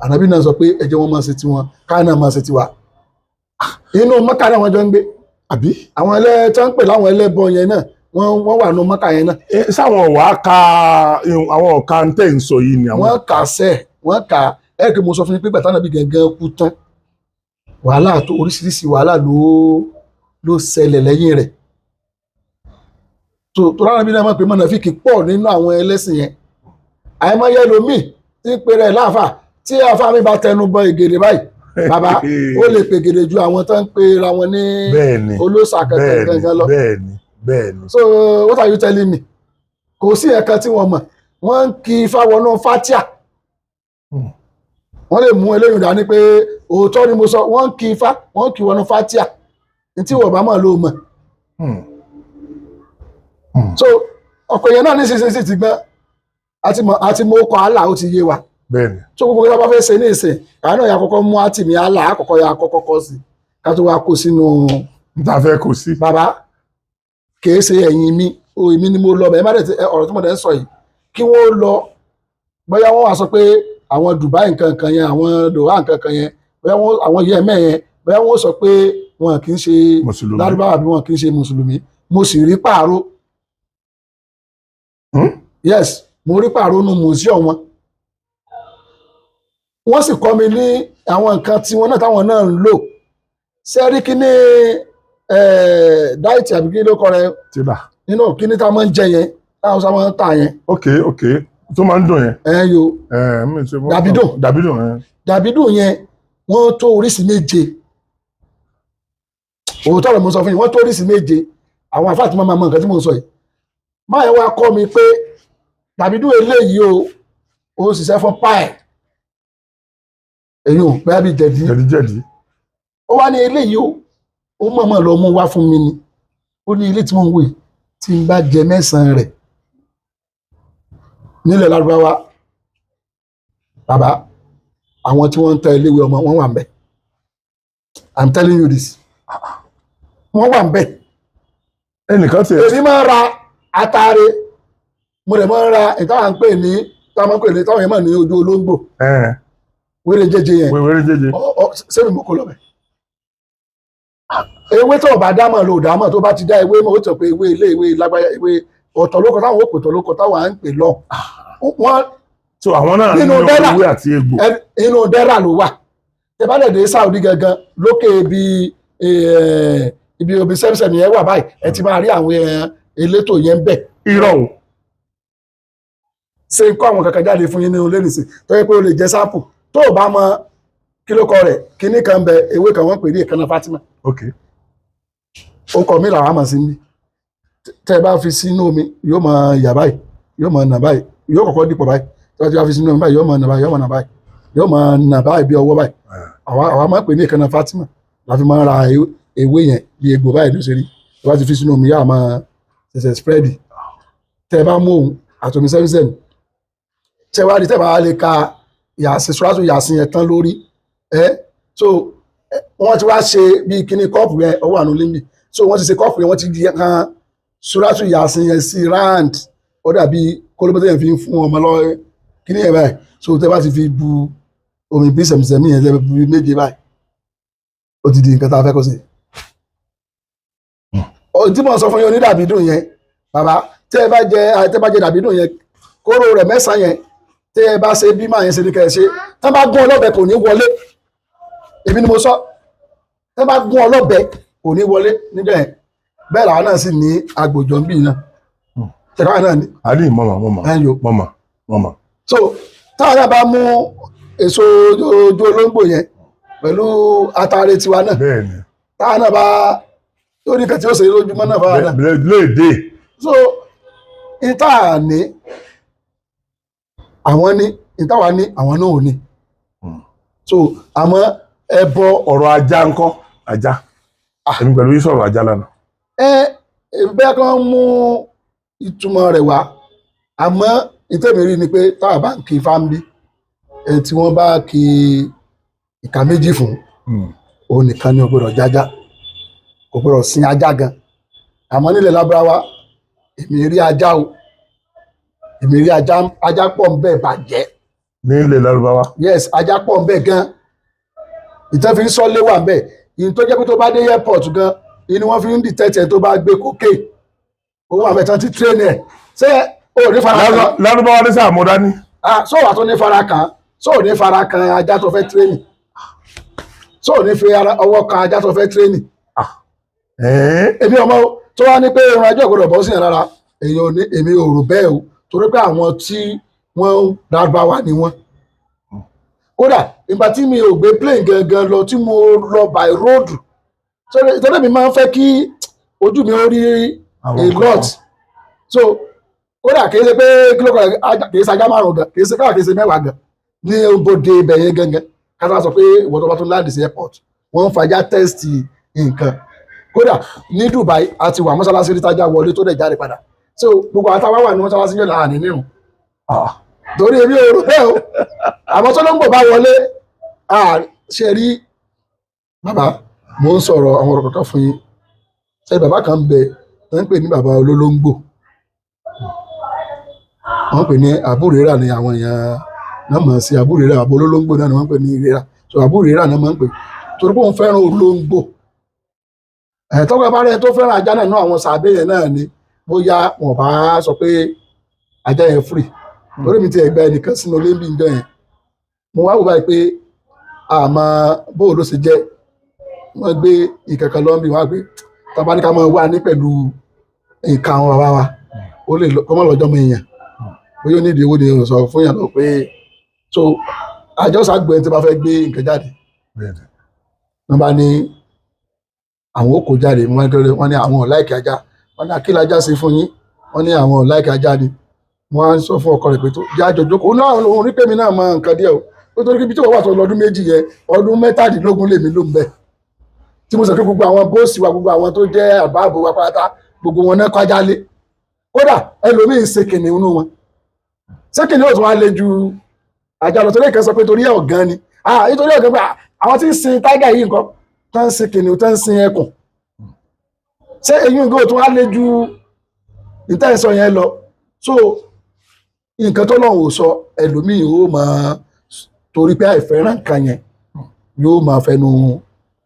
Ànábì náà sọ pé ẹ jẹ́ wọ́n máa ṣe tiwọn, káà náà máa ṣe tiwa. Inú Mọ́kà náà wọ́n jọ ń gbé. Àbí? Àwọn ẹlẹ́ tí wọ́n ń pè láwọn ẹlẹ́bọ yẹn náà, wọ́n wà nù Mọ́kà yẹn náà. Sáwọn wàá ka àwọn ọ̀ka tẹ̀ ń sọ yìí ni àwọn. Wọ́n kà sẹ́, wọ́n kà ẹ̀ kí mo sọ fún yín pé gbàtà ànábì gẹ́gẹ́ kú tán, wàhálà tó oríṣiríṣi wàhálà ló ṣẹlẹ̀ lẹ́yìn rẹ̀ tó tó rárá bí náà mọ̀ pé mọ̀nàfíkì pọ̀ nínú àwọn ẹlẹ́sìn yẹn. Àìmọye ẹlòmíì tí ń pe rẹ̀ láàfà, tí àfà mi bá tẹnu bọ ìgèdè báyìí, bàbá, ó lè pè gèdè ju àwọn tó ń pe ra wọn ní olóòṣà kankan gangan lọ. bẹ́ẹ̀ni bẹ́ẹ̀ni So what are you telling me? Kò sí ẹ̀kan tí wọ́n mọ̀, wọ́n ń kí ifá wọnú fatia. Wọ́n lè mú eléyìí dání pé òótọ́ ni mo sọ. Wọ́n ń kí ifá, wọ́n ń kí wọnú fatia ní tí wọ́n bá mọ̀ ló mọ̀. So ọ̀pọ̀ èèyàn náà nísinsìnyí sì ti gbọ́n, àti mọ̀ ọkọ̀ àlà, ó ti yé wa. So gbogbo ìjọba fẹ́ ṣe ní ìsìn, àwọn náà yà kọ́kọ́ mú àtìmí àlà àkọ́kọ́, yà kọ́kọ́ kọ́ sí ká tó wá kó sínú. N ta fẹ́ kó sí. Bàbá, kìí ṣe ẹ̀yìn mi o, èmi ni mo lọ bẹ̀. Ẹ má dẹ̀ ti ọ̀rọ̀ tí mo dẹ̀ ń sọ yìí, kí wọ́n lọ, bóyá wọ́n wá sọ pé àwọn Dubai nǹkan kan yẹn, àwọn Doha nǹkan kan yẹn, bóyá wọ́n àwọn Yemen yẹn, bóyá wọ́n sọ pé wọn kì í ṣe Mùsùlùmí. Lárúbáwá bí wọn kì í ṣe mùsùlùmí. Mo sì rí pààrọ̀. Yes, mo rí pààrọ̀ nu museum wọn. Wọ́n sì kọ́ mi ní àwọn nǹkan tí wọn náà táwọn náà ń lò sẹ́rí kíní date àbí kí ló kọ rẹ? Tíra. Nínú kíní tá a máa ń jẹ yẹn, táwọn sábà máa ń tà yẹn. Ok, tó máa ń dùn yẹn. Ẹ yo. Mi ṣe Dàbídùn. Dàbídùn ẹ. Dàbídùn yẹn, wọ́n tó oríṣi méje. Òótọ́ rẹ̀ mo sọ fún yín, wọ́n tó oríṣi méje. Àwọn àfáà tí máa mọ nǹkan tí mo ń sọ yìí máa yẹn wá kọ́ mi pé dàbídùn eléyìí o, ó ń ṣiṣẹ́ fún pile, èyí ò bẹ́ẹ̀ bí jẹ̀dí. Jẹ̀díjẹ̀dí. Ó wá ní eléyìí o, ó mọ̀ọ́mọ̀ lọ mú wá fún mi ni. Ó ní ilé tí mo ń wò yìí, tí n bá jẹ mẹ́sàn-án rẹ̀ nílẹ̀ Lárúbáwá, bàbá, àwọn tí wọ́n ń tẹ iléèwé ọmọ wọn wà ń bẹ̀. I'm telling you this, wọ́n wà ń bẹ̀. Ẹnìkan tiẹ̀ Èmi máa ń ra atare, mo dẹ̀ máa ń ra ìtawà ń pè ní, táwọn máa ń pè ní, táwọn yẹn mọ̀ ní ojú olóńgbò, wéré jẹjẹ yẹn. Wéwéré jẹjẹ. Sẹ́mi mo kó lọ bẹ̀. Ewé tó o bá dámọ̀ lò dámọ̀, tó bá ti dá ewé mọ̀, ó tọ̀ pé ewé ilé, ewé lágbáyà, ewé ọ̀tọ̀ lóko táwọn ó pè, tọ̀ lóko táwọn à ń pè lọ. Wọ́n So àwọn náà Nínú ní dẹ́rà. ewé àti egbò. Inú dẹ́rà ló wà. Tẹ bá dẹ̀ dé Saudi gangan, lókè ibi ibi omi sẹ́mísẹ́mí yẹn wà báyìí, ẹ ti máa rí àwọn elétò yẹn ń bẹ̀. Irọ́ o. Ṣe ń kọ́ àwọn kankan jáde fún yín nínú lẹ́nìsín tó yẹ pé o lè jẹ sáàpù tó o bá mọ kí ló kọ rẹ̀. Kíní kan bẹ, ewé kan wọ́n pè ní èékánná Fatima. Ó kọ mí làwọn àmọ̀ sí ní. Tẹ́ ẹ bá fi sínú omi, yóò máa yà báyìí, yóò máa nà báyìí, yóò kọ́kọ́ dìpọ̀ báyìí. Tí wọ́n ti bá fi sínú omi báyìí, yóò máa nà báyìí, yóò máa nà báyìí, yóò máa nà báyìí bí ọwọ́ báyìí. Àwa máa ń pè ní èékánná Fatima la fi máa ń ra ewé yẹn. Bí egbò báyìí ló ṣe rí. Tí wọ́n ti fi sínú omi, yóò máa ṣẹ̀ṣẹ̀ spread. Tẹ́ ẹ bá mú òun àtòmí sẹ́mísẹ́mí, tẹ́ wá rí, tẹ́ bá lè ka yàsí, sùràtù yàsí yẹn tán lórí ẹ. So wọ́n ti wá ṣe bí kíní kọ́ọ̀pù yẹn ọwọ́ àánú límì. So wọ́n ti ṣe kọ́ọ̀pù yẹn, wọ́n ti di kan sùràtù yàsí yẹn sí round, ó dàbí kólóbó tẹ́yẹ̀ fi ń fún ọmọ lọ kíní yẹn báyìí. So tẹ́ bá ti fi bu omi bí sẹ̀mísẹ̀mí yẹn, tẹ́ bu méje báyìí, ó ti di nǹkan tá a fẹ́ kó ṣe. Ohun tí mo sọ fún yín, onídàbídùn yẹn, bàbá, tẹ́ ẹ bá jẹ dàbídùn yẹn, kóró rẹ̀ 9 yẹn, tẹ́ ẹ bá ṣe bí màá yẹn ṣe ní kẹ́ ẹ ṣe, tẹ́ bá gún ọlọ́bẹ kò ní wọlé. Èmi ni mo sọ, tẹ́ bá gún ọlọ́bẹ kò ní wọlé níbẹ̀ yẹn. Bẹ́ẹ̀ làwọn náà sì ní agbòjọ́ ń bì náà, tẹ̀káwá náà ní. Ali mọ̀mọ̀ mọ̀mọ̀. Ẹ̀ ń yo. Mọ̀mọ̀ mọ̀mọ̀. So táwọn náà bá mú èso ojú olóńgbò yẹn pẹ̀lú atare tiwa náà, táwọn náà bá tó ní kẹtí ó ṣe lójúmọ́ náà fáwọn náà. Léèdè. So ìta ní àwọn ní, ìta wà ní àwọn náà ò ní. So àmọ́ ẹbọ. Ọ̀rọ̀ ajá ńkọ́? Ajá, èmi pẹ̀lú yín sọ̀rọ̀ ajá lánàá. Ẹ bẹ́ẹ̀ kan mú ìtumọ̀ rẹ̀ wá, àmọ́ ìtẹ̀mí rí ni pé táwa bá ń kí fáńbí ẹ, tí wọ́n bá kí ìka méjì fún, òun nìkan ni ò gbọ́dọ̀ jájá, kò gbọ́dọ̀ sin ajá gan. Àmọ́ nílẹ̀ lábúráwá, èmi rí ajá o, èmi rí ajá. Ajá pọ̀ ń bẹ̀ bàjẹ́. Ní ilẹ̀ Lárúbáwá? Yes, ajá pọ̀ ń bẹ̀ gan. Ìtàn fi ń sọ́lé wà ń bẹ̀. Ìyìn tó jẹ́ pé tó bá dé airport gan ni wọ́n fi ń detect ẹ̀ tó bá gbé kókè. Owó àbẹ̀tán ti train ẹ̀. Ṣé o ní fara kan? Lárúbáwá ní sáà mọ́ dání. Ah, ṣó wà tó ní fara kan? Ṣó ò ní fara kan ajá tó fẹ́ train? Ṣó ò ní fi ọwọ́ kan ajá tó fẹ́ train? Èmi ọmọ tó wá ní pé irun ajá ò gbọdọ̀ bọ́ sí yẹn rárá, èèyàn ò ní, èmi ò rò bẹ́ẹ̀ o, torí pé àwọn tí wọ́n Lárúbáwá ni wọ́n. Kódà ìgbà tí mi ò gbé plane gangan lọ, tí mo lọ by road, torí mi máa ń fẹ́ kí ojú mi ó rí Àwọn a nǹkan lot. So kódà kìí ṣe pé kí ló kọ́ ẹ̀, kìí ṣe ajá 5 gan, kìí ṣe, kódà kìí ṣe 10 gan ní bodè ibẹ̀ yẹn gangan. Kátà sọ pé ìwọ tó bá tún land sí airport, wọ́n ń fajá test nǹkan. Kódà ní Dubai, àti wà mọ́ṣáláṣí rí tájá wọlé tó dẹ̀ jáde padà. So gbogbo àwọn táwa wà ní mọ́ṣáláṣí yóò láàánú nírun, torí èmi ò rò bẹ́ẹ̀ o. Àmọ́ tó ló ń bọ̀ bá wọlé, ṣe rí bàbá, mo ń sọ̀rọ̀ àwọn ọ̀rọ̀ kankan fún yín. Ṣe bàbá kan bẹ tó ń pè ní bàbá olólóńgbò, wọ́n pè ní àbúrérà ní àwọn èèyàn náà mọ̀ sí àbúrérà, àbó olólóńgbò náà ni wọ́n pè ní ìrera. So àbúrérà náà máa ń pè torí pé òun fẹ́ràn olóńgbò. Ẹ̀ tọ́gbà bá rẹ̀ tó fẹ́ràn ajá náà náà, àwọn sàbẹ̀ yẹn náà ni bóyá wọn bá sọ pé ajá yẹn free. Torí mi ti ẹ̀ gba ẹnìkan sínú ilé bí njọ́ yẹn, mo wá wò báyìí pé àmọ́ bóò ló ṣe jẹ́, wọ́n gbé ìkankan lọ́nbí wọ́n á gbé tàbá ní ká máa wá ní pẹ̀lú nǹkan àwọn bàbá wa, ó lè kọ́ mọ́ lọ́jọ́ mọ́ èèyàn, bóyá ó nídìí owó ni ó sọ fún yàn lọ pé. So àjọ sàgbẹ́ tí wọ́n bá fẹ́ gbé nǹkan jáde, wọ́n bá ní àwọn ó kó jáde. Wọ́n ní wọ́n ní àwọn ò like ajá. Wọ́n ní akílà ajá ṣe fún yín? Wọ́n ní àwọn ò like ajá ni. Wọ́n á sọ fún ọkọ rẹ̀ pé tó jájọ jókòó. Ó náà òun rí pé mi náà mọ nǹkan díẹ̀ o, ó torí pé tí wọ́n wà tó lọ́dún 2 yẹn, ọdún 17 lèmi ló ń bẹ̀ tí mo sọ pé gbogbo àwọn bóòsì wa, gbogbo àwọn tó jẹ́ àbáàbò wa pátá, gbogbo wọn náà kọjá lé. Kódà ẹlòmíín ṣe kìnìún nínú wọn, ṣé kìnìún ò tún wá le ju ajá lọ? Torí ìkan sọ pé torí ẹ̀ ọ̀gán ni, ah, nítorí ọ̀gán pé àwọn tí ń sin tiger yìí nǹkan. Tó ń sin kìnìún, tó ń sin ẹkùn, ṣé eyín ìgò tó wá lé ju ìtẹ́sọ yẹn lọ? So nǹkan tó lọ́hùn ò sọ, ẹlòmíì ó máa torí pé àìfẹ́ràn nǹkan yẹn yóò máa fẹnu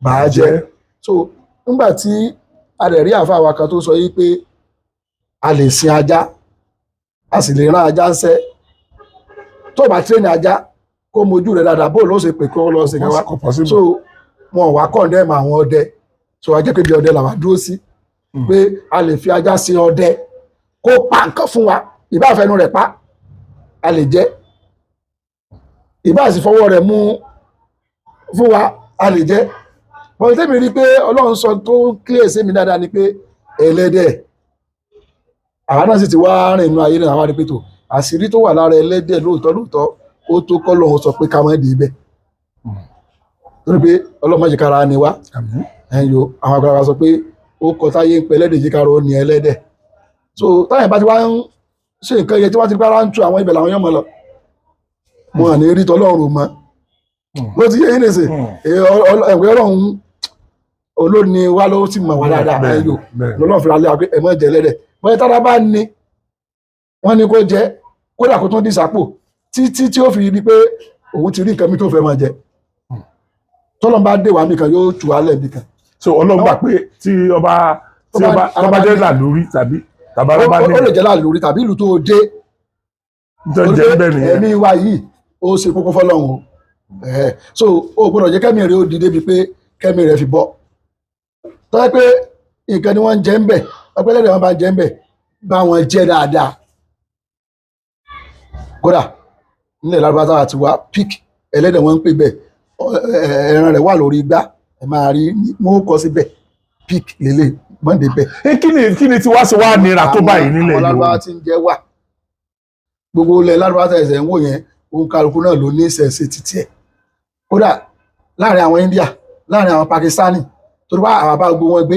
bà á jẹ́. So nígbà tí a rẹ̀ rí àáfàá wa kan tó sọ yìí pé a lè sin ajá, a sì lè rán ajá ń sẹ́, tó bá train ajá kó mojú rẹ̀ dáadáa, bó ló ṣe pè kó lọ sí kan wá? Kò possible. So wọn wá condemn àwọn ọdẹ. So a jẹ́ pé bí ọdẹ làwa dúró sí, pé a lè fi ajá sí ọdẹ kó pa nǹkan fún wa, ìbá fẹnu rẹ̀ pa, a lè jẹ, ìbá sì fọwọ́ rẹ̀ mú fún wa, a lè jẹ. Bọ́n tẹ́mi rí pé Ọlọ́run sọ tó clear sí mi dáadáa ni pé ẹlẹ́dẹ̀, àwa náà sì ti wá rìn inú ayé náà, àwa rí pé tó àṣírí tó wà lára ẹlẹ́dẹ̀ lóòótọ́ lóòótọ́, ó tó kọ́ lọ́hún sọ pé ká má dé ibẹ̀, torí pé Ọlọ́run má jẹ́ kára ni wá. Àmín. Ẹ̀yìn yo àwọn àgbàlagbà sọ pé ó kọ táyé ń pẹ ẹlẹ́dẹ̀ yìí, kára ó ní ẹlẹ́dẹ̀. So táyà bá ti wá ń ṣe nǹkan yẹn tí wọ́n ti gbára ń tu àwọn ibẹ̀ làwọn yóò mọ̀ lọ, wọn à ní rí tọ́lọ́run mọ́. Ló ti yé yín nìsín. Ẹ̀wẹ̀ Ọlọ́run olóni wa ló sì mọ̀ wá dáadáa. Ẹ̀yìn yo lọ́lọ́run fi ra lé wa pé ẹ̀ mọ́ jẹ ẹlẹ́dẹ̀. Bọ́yá tára bá ní wọ́n ní kó jẹ, kódà kó tún dì sápò títí tí ó fi rí pé òun ti rí nǹkan mi tó fẹ́ máa jẹ. Tọ́lọ́n bá dé wá nìkan, yóò tù á lẹ̀ nìkan. So Ọlọ́run gbà pé tí ọba tó bá jẹ́ làlórí tàbí tàbá bá ní Ó lè jẹ́ làlórí tàbí ìlú tó dé. Tó jẹ́ bẹ́ẹ̀ nìyẹn. Ẹ̀mí wa yìí ó ṣe kókó fọ́lọ́run o. So o gbọ́dọ̀ jẹ́ kẹ́mi rẹ̀ ó di débi pé kẹ́mi rẹ̀ fi bọ́ tọ́jú pé nǹkan ni wọ́n ń jẹ ń bẹ̀. Ọpẹ́lẹ́dẹ̀ wọn bá jẹ ń bẹ̀, bá wọn jẹ dáadáa. Kódà nílẹ̀ lárúbáwá táwa ti wá, pig, ẹlẹ́dẹ̀ wọn ń pè bẹ́ẹ̀. Ẹran rẹ̀ wà lórí igbá, ẹ máa rí wọn ó kọ síbẹ̀, pig lélẹ̀ mọ́ndé bẹ́ẹ̀. Kí ni tí wá sí wá nira tó báyìí nílẹ̀ Àwọn lárúbáwá Yorùbá? tí ń jẹ wà, gbogbo ilẹ̀ lárúbáwá tẹ̀ ẹ̀sẹ̀ ń wò yẹn, òun kálukú náà ló ní ìṣẹ̀ṣe títí ẹ̀. Kódà láàrin àwọn India, láàrin àwọn Pakistani, torí wá àwọn bá gbogbo wọn gbé.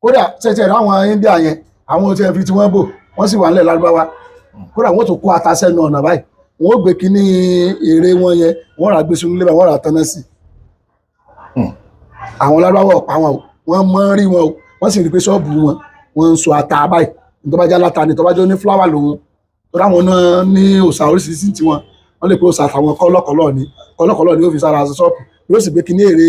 Kódà tẹ̀tẹ̀ àwọn India yẹn, àwọn tí wọ́n fi tí wọ́n bò wọ́n sì wà nílẹ̀ lárúbáwá. Kódà wọ́n tún kó ata sẹ́nu ọ̀nà báyìí, wọ́n ó gbé kínní èrè wọn yẹn, wọ́n rà gbé sínú ilé báyìí, wọ́n rà tanná sí i. Àwọn lárúbáwá ọ̀pá wọn o, wọ́n mọ́ rí wọn o, wọ́n sì rí pé ṣọ́ọ̀bù wọn, wọ́n ń sọ ata báyìí. Tó bá jẹ́ aláta ni, tó bá jẹ́ oní fúláwà lòun, tó dáwọn náà ní òòṣà oríṣiríṣi tí wọn, wọ́n lè pe òòṣà àtàwọn kọ́lọ́kọ́lọ́ ni, kọ́lọ́kọ́lọ́ ni ó fi sára ṣọ́ọ̀bù, yóò sì gbé kinní èrè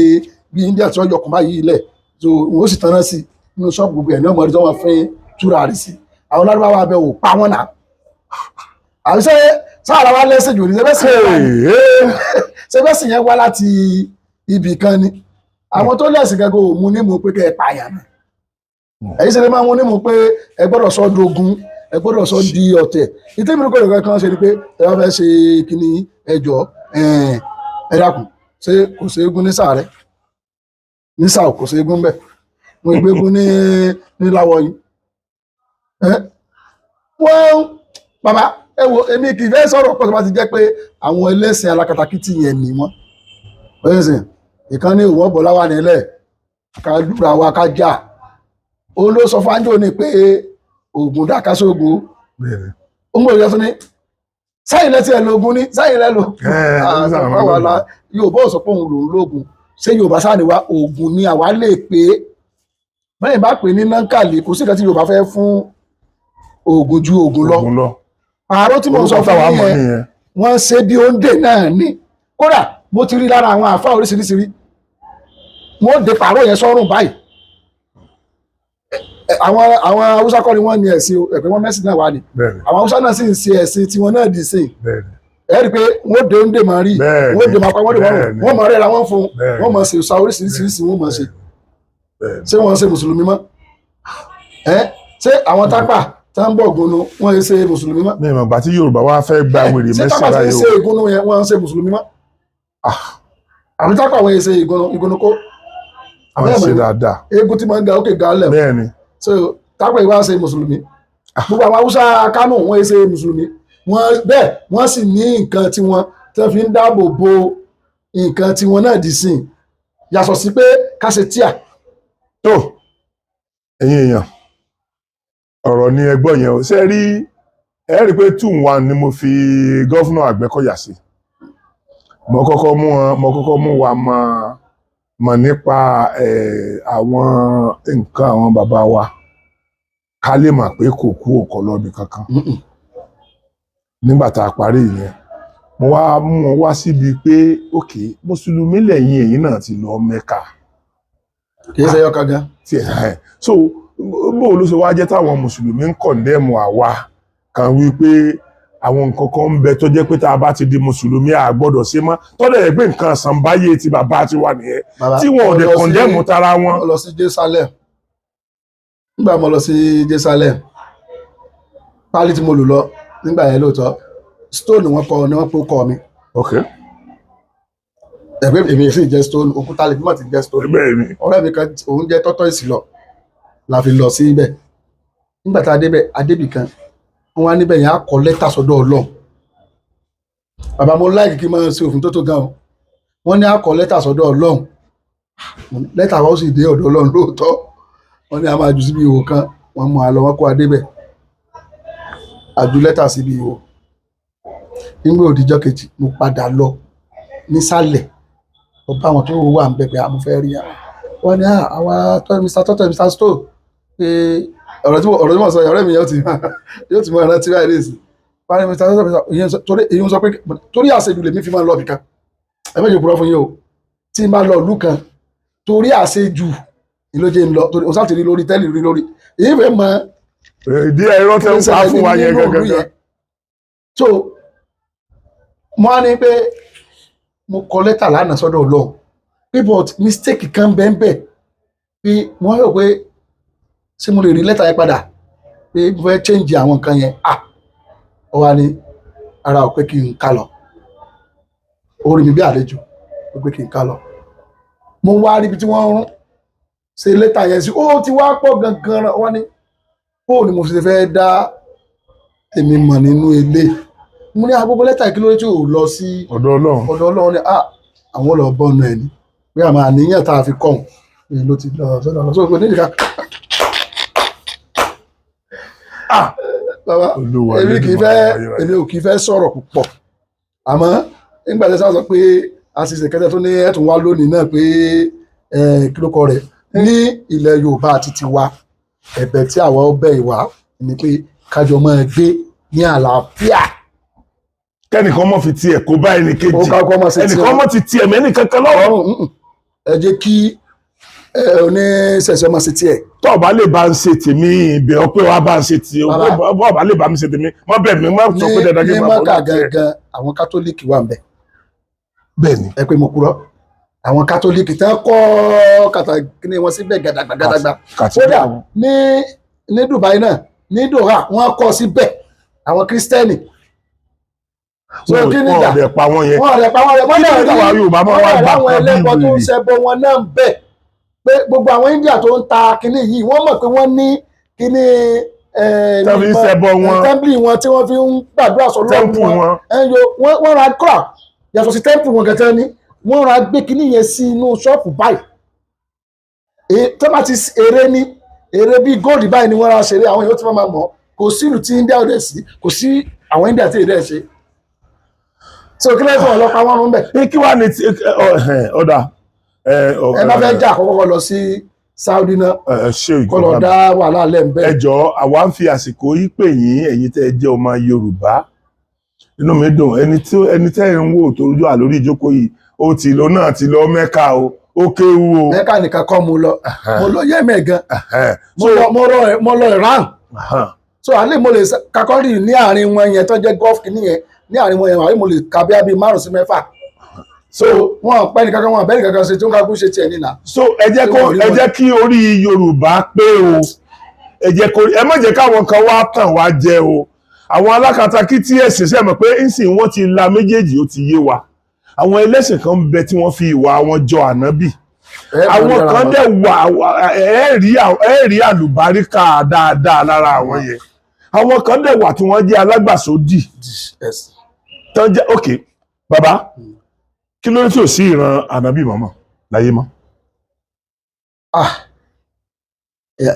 bí India tí wọ́n yọkùn báyìí lẹ̀, so wọ́n sì tanná sí nínú ṣọ́ọ̀bù, gbogbo ẹ̀ ní ọmọdé tí wọ́n fi túra rí sí. Àwọn lárúbáwá abẹ ò pa wọ́n náà. Àbí ṣé sáà wa lẹ́sìn jù ní ṣẹ́bẹ́sì yẹn wá láti ibì kan ni? Àwọn tó lẹ́sìn gangan ò mú ní mú pé kẹ́ ẹ pààyàn náà. Ẹ̀yin ṣe lè máa mú ní mú pé ẹ gbọ́dọ̀ sọ dogun, ẹ gbọ́dọ̀ sọ di ọ̀tẹ̀. Ìtẹ́mi kò lè kan ṣe ni pé ẹ bá fẹ́ ṣe kíní ẹjọ́, ẹ dákun, ṣé kò sí eégún ní sàárẹ̀ ní sàó? Kò sí eégún bẹ́ẹ̀, wọn ìgbé eégún ní láwọ yìí. Wọ́n bàbá, ẹ wo, èmi kì í fẹ́ sọ̀rọ̀ pọ̀ tó bá ti jẹ́ pé àwọn ẹlẹ́sìn alákatakítí yẹn ni wọ́n ẹlẹ́sìn ìkan ní ìwọ́n bọ̀lá wà nílẹ̀ ká lúra wa ká jà. Òun ló sọ fáńjò ní pé oògùn dáká sóògùn. Ó ń gbọ́dọ̀ tó ní sáyìn lẹ́tí ẹ̀ lóògùn ní sáyìn lẹ́ lò. Yorùbá ò sọ pé òun lòún lóògùn. Ṣé Yorùbá sáà ni wa? Oògùn ni àwa lè pé bẹ́ẹ̀ bá pè ní nankali. Kò sí ìkan tí Yorùbá fẹ́ fún oògùn ju oògùn lọ. Àárọ̀ tí mo sọ fún yẹn, wọ́n ṣe bí oúnjẹ náà ni. Kódà mo ti rí lára àwọn àfa oríṣiríṣi rí, wọ́n dé pààrọ̀ yẹn sọ́rùn báyìí. Àwọn Haúsá kọ́ ni wọ́n ní ẹ̀sìn ẹ̀pẹ́ wọn, mẹ́sìn náà wà ní àwọn Haúsá náà sì ń ṣe ẹ̀sìn tiwọn náà dì sí. Ẹ rí i pé wọ́n dé oúnjẹ máa rí, wọ́n dé máa pa, wọ́n dé máa rùn, wọ́n máa rẹ́ra wọ́n fún wọ́n, máa ṣe òòṣà oríṣiríṣi, wọ́n máa ṣe. Ṣé wọ́n ṣe mùsùlùmí mọ́? Ẹ ṣé àwọn tápà tá ń bọ̀ gúnnu, wọ́n ṣe mùsùlùmí mọ́? Ní ìmọ̀ ìgbà tí Yorùbá wá fẹ́ gba wèrè mẹ́sìn báyìí o. Ṣé tápà ṣe ìgúnnu yẹn, wọ́n ṣe mùsùlùmí mọ́? Àbí tápà wọ́n ṣe ìgúnnu, ìgúnnu kó? Wọ́n ṣe dáadáa. Eégún tí máa ń ga ókè ga lẹ̀. Bẹ́ẹ̀ni. So tápà ìwá ṣe mùsùlùmí? Gbogbo àwọn Haúsá Kánò, wọ́n ṣe mùsùlùmí. Wọ́n bẹ́ẹ̀, wọ́n sì ní nǹkan tí wọ́n tí wọ́n fi ń dáàbò bo nǹkan tí wọ́n náà dì sí, yàtọ̀ sí pé ká ṣe tíà. Tó ẹ̀yin èèyàn, ọ̀rọ̀ ni ẹ gbọ́ yẹn o. Ṣe rí, ẹ rí pé 2-1 ni mo fi governor Àgbẹ̀kọ̀yà sí. Mo kọ́kọ́ mú wa mọ mọ̀ nípa àwọn nǹkan àwọn bàbá wa, ká lè mọ̀ pé kò kú òkọ lọ́bì kankan. Nígbà tá a parí ìyẹn, mo wá mú wọn wá síbi pé, ok, mùsùlùmí lẹ́yìn, èyí náà ti lọ Mẹ́kà. Kì í ṣe ẹyọ kan gan. Tí ẹ so bó ló ṣe wá jẹ́ táwọn mùsùlùmí ń condemn àwa kan wípé àwọn nǹkan kan ń bẹ tó jẹ́ pé tá a bá ti di mùsùlùmí, a gbọ́dọ̀ ṣe mọ́, tọ́lẹ̀ yẹ pé nǹkan sànbáyé ti bàbá ti wà nìyẹn, Bàbá, tí wọn ò dẹ̀ mo lọ sí- condemn tara wọn. Mo lọ sí Jerusalem. Nígbà mo lọ sí Jerusalem, pálí tí mo lò lọ nígbà yẹn, lóòótọ́ stone wọn kọ ni wọ́n pé ó kọ mi. Ẹ̀pẹ́ èmi sì jẹ́ stone, òkúta lè bímọ ti jẹ́ stone. Bẹ́ẹ̀ ni. Ọ̀rẹ́ mi kan, òun jẹ́ tortoise lọ la fi lọ sí ibẹ̀. Nígbà tá a débẹ̀, a débì kan, wọ́n wá níbẹ̀ yẹn, á kọ lẹ́tà sọ́dọ̀ Ọlọ́run. Bàbá, mo like kí n máa ṣe òfin tó tó gan o. Wọ́n ní á kọ lẹ́tà sọ́dọ̀ Ọlọ́run, lẹ́tà wa ó sì dé ọ̀dọ̀ Ọlọ́run lóòótọ́. Wọ́n ní a máa jù síbi ihò kan. Wọ́n mú a lọ, wọ́n kó a débẹ̀, a jù lẹ́tà síbi ihò. Nígbà òdìjọ́ kejì, mo padà lọ nísàlẹ̀, mo bá àwọn tó wà ń bẹ̀ pé mo fẹ́ rí àwọn. Wọ́n ní àwa Mr. Tortoise, Mr. Stone, pé ọ̀rọ̀ tí mo sọ yẹn, ọ̀rẹ́ mi yóò ti mọ rántí báyìí lẹ́sìn. Wọ́n ní Mr. Tortoise, Mr. ìyẹn torí èyí ń sọ pé torí àṣejù lèmi fi máa ń lọ ibìkan. Ẹ má jẹ́ purọ́ fún yín o, tí n bá lọ ìlú kan, torí àṣejù ìlójé ń lọ, torí o sáà ti rí lórí tẹ́lì, rí lórí èyí fẹ́ mọ Ìdí ẹ̀rọ tẹ́ ń pa fún wa yẹn nínú ìlú gangan. yẹn. So mo á ní pé mo kọ lẹ́tà lánàá sọ́dọ̀ Ọlọ́run pé, but mistake kan bẹ́ẹ̀ bẹ́ẹ̀, pé mo wá rò pé ṣé mo lè rí lẹ́tà yẹn padà, pé mo fẹ́ change àwọn nǹkan yẹn. Ah, ó wá ní ara ò pé kí n ká lọ. Ó rí mi bí àlejò, ó pé kí n ká lọ. Mo wá rí ibi tí wọ́n ń ṣe lẹ́tà yẹn sí, ó ti wá pọ̀ gangan. Wá ní bóò ni mo ṣe fẹ́ dá èmi mọ̀ nínú ilé. Mo ní agbogbo lẹ́tà, kí ló dé tí ò lọ sí ọ̀dọ̀ Ọlọ́run? Ọ̀dọ̀ Ọlọ́run ni. Ah, àwọn lọ bọ́nu ẹ̀ ni pé àmọ́ àníyàn tá a fi kọ́ ọ̀hún ló ti lọ sọ́dọ̀ lọ sọ́dọ̀ nídìí ká. Ah, bàbá, Olúwa èmi kì í fẹ́ Olódùmarè. Èmi ò kì í fẹ́ sọ̀rọ̀ púpọ̀, àmọ́ nígbà tí wọ́n sọ pé àṣìṣe kẹtẹ tó ní ẹ̀tún wá lónìí náà pé kí ló kọ rẹ̀ ní ilẹ̀ Yorùbá àti tiwa, ẹ̀bẹ̀ tí àwa ó bẹ̀ ìwà ni pé kájọ máa gbé ní àlàáfíà. Kẹ́nìkan mọ̀ fi tiẹ̀ kó bá ẹnì Ó kejì. ká kọ́ máa ṣe tiẹ̀. Ẹnìkan mọ̀ ti tiẹ̀ mẹ́nì kankan lọ́wọ́. Ọ̀run, ẹ jẹ́ kí oníṣẹ̀ṣẹ̀ máa ṣe tiẹ̀. Tó o bá lè bá ń ṣe tèmi, ìbẹ̀ ọ pé wàá bá ń ṣe tiẹ̀. Bàbá. Bó o bá lè bá mi ṣe tèmi, mọ́ bẹ̀ mí, má sọ pé dandan kí Ní n máa bọ̀ Mọ́kà lọ́wọ́ tiẹ̀. gangan, àwọn Kátólíìkì wà ń bẹ̀. Bẹ́ẹ̀ ni. Ẹ pé mo purọ́, àwọn Kátólíìkì tán kọ́ kàtàkì wọn síbẹ̀ gàdàgbà gàdàgbà. Kàtí. Kódà ní Dubai náà, ní Doha, wọ́n kọ́ síbẹ̀, àwọn Kírísítẹ́nì. So kí ni wọn ìjà? ò dẹ̀ pa wọ́n yẹn. Wọ́n rẹ̀ pa wọ́n rẹ̀ wọ́n Kí náà ló dé rí táwa Yorùbá máa wọ́n wá rẹ̀ gbà àwọn kan bí ẹlẹ́bọ tó ń wèrè? ṣẹbọ wọn náà ń bẹ̀, pé gbogbo àwọn India tó ń ta kinní yìí, wọ́n mọ̀ pé wọ́n ní kinní Tẹ́ fi ń ṣẹbọ wọn. Temple wọn tí wọ́n fi ń gbàdúrà sọ́lọ́run Temple wọn. wọn. Ẹ̀yọ wọ́n ra kọ́ra yàtọ̀ sí temple wọn gẹ̀tẹ́ ni wọ́n ra gbé kinní yẹn sí inú ṣọ́ọ̀pù báyìí. Tó bá ti eré ní eré bíi gold báyìí ni wọ́n ra ṣeré, àwọn èèyàn tí wọ́n máa mọ̀. Kò sí ìlú tí India ò dẹ̀ sí, kò sí àwọn India tí èdè ṣe. So kí lẹ́sìn ọlọ́pàá wọn rún bẹ̀? Ní kí wàá ní ti ọ̀dà. Ẹ bá fẹ́ jà, kọ́kọ́ lọ sí Saudi náà, Ẹ ṣe kọ́ lọ ìjọba. dá wàhálà lẹ́ ń Ẹ bẹ́ẹ̀. jọ̀ọ́, àwa ń fi àsìkò yìí pè yín, ẹ̀yin tẹ́ ẹ jẹ́ ọmọ Yorùbá. Inú mi dùn, ẹni tí ẹni tẹ́ ẹ ń wò tó ojú à lórí ìjókòó yìí, ó ti lọ náà, ti lọ Mẹ́kà o, ó kéwu o. Mẹ́kà nìkan kọ́ mo lọ, mo lọ Yẹ́mẹ̀ gan, mo lọ Iran. So àlè mo lè kakọ́rì ní àárín wọn yẹn tó jẹ́ Gulf kìíní yẹn, ní àárín wọn yẹn, àlè mo lè ka bí abí 5 sí 6. So wọn pẹ́ nìkankan, wọn bẹ́ẹ̀ nìkankan ṣe tí wọ́n ká ṣe tiẹ̀ nínà. So ẹ jẹ́ kó Tí wọ́n rí ẹ wọn. jẹ́ kí orí Yorùbá pé o. Ẹ jẹ́ kó ẹ má jẹ́ káwọn kan wá tàn wá jẹ o. Àwọn alákatakítí ẹ̀sìn ṣe mọ̀ pé ńsìn wọ́n ti la méjèèjì, ó ti yé wa. Àwọn ẹlẹ́sìn kan ń bẹ tí wọ́n fi ìwà wọn jọ ànábì. Àwọn kan dẹ̀ wà, ẹ rí àlùbáríkà dáadáa lára àwọn yẹn. Àwọn kan dẹ̀ wà tí wọ́n jẹ́ alágbàsódì tán jẹ́. Ok, bàbá, kí ló dé tí ò sí ìran ànábì mọ́mọ́ láyé mọ́? Ah,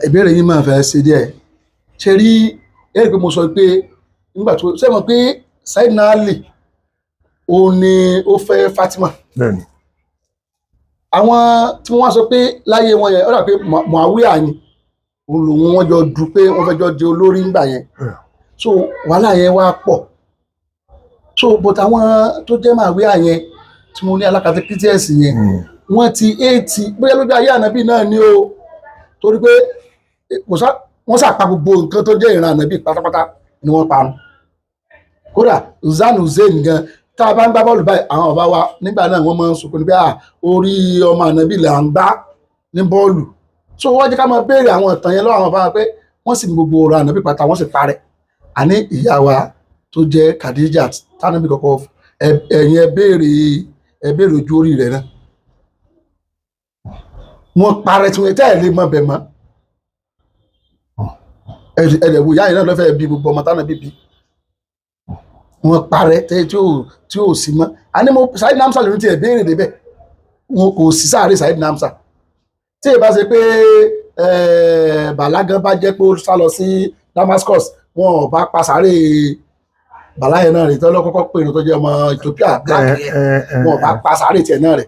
ìbéèrè yìí máa fẹ́ ṣe díẹ̀. Ṣe rí ẹ rí i pé mo sọ pé nígbà tó ṣe mọ̀ pé Sayyidina Ali, ó ní ó fẹ́ Fatima. Bẹ́ẹ̀ni. Àwọn tí wọ́n wá sọ pé láyé wọn yẹn, ó dà pé Muawiya ni òun lòun, wọ́n jọ du pé wọ́n fẹ́ jọ di olórí ńgbà yẹn. So wàhálà yẹn wá pọ̀. So but àwọn tó jẹ́ Muawiya yẹn tí mo ní alákatakítí ẹ̀sìn yẹn, wọ́n ti eighty bóyá lójú ayé ànábì náà ni o, torí pé kò sá wọ́n sàpa gbogbo nǹkan tó jẹ́ ìran ànábì pátápátá ni wọ́n parun. Kódà Uzan Hussein gan, tá a bá ń gbá bọ́ọ̀lù báyìí, àwọn bàbá wa nígbà náà, wọ́n máa ń sunkún ní pé à orí ọmọ ànábì là ń gbá ní bọ́ọ̀lù. So wọ́n jẹ́ ká máa béèrè àwọn ìtàn yẹn lọ́wọ́ àwọn bàbá wa pé wọ́n sì ní gbogbo ọ̀rọ̀ ànábì pátá wọ́n sì parẹ́. Àní ìyá wa tó jẹ́ Khadija tánàbì kọ́kọ́, ẹ̀yin ẹ béèrè ojú orí rẹ̀ náà, wọ́n parẹ́ tí wọ́n tẹ́ ẹ̀ lè mọ bẹ̀ mọ́. Ẹ̀ẹ́dẹ̀ wo ìyá yẹn náà lọ́fẹ̀ẹ́ bí gbogbo ọmọ tánàbì bí, wọ́n parẹ́ tẹ́ tí ò sí mọ́. Àní mo Saheed Namsa lórí ti ẹ̀ béèrè débẹ̀, wọn kò sí sáré Saheed Namsa. Tí ì bá ṣe pé Bàlágán bá jẹ́ pé ó sá lọ sí Damascus, wọn ò bá pa sáré Bàlá yẹn náà rè tọ́ lọ́kọ́kọ́ pé ní tó jẹ́ ọmọ Ethiopia black yẹn, wọn ò bá pa sáré tiẹ̀ náà rẹ̀.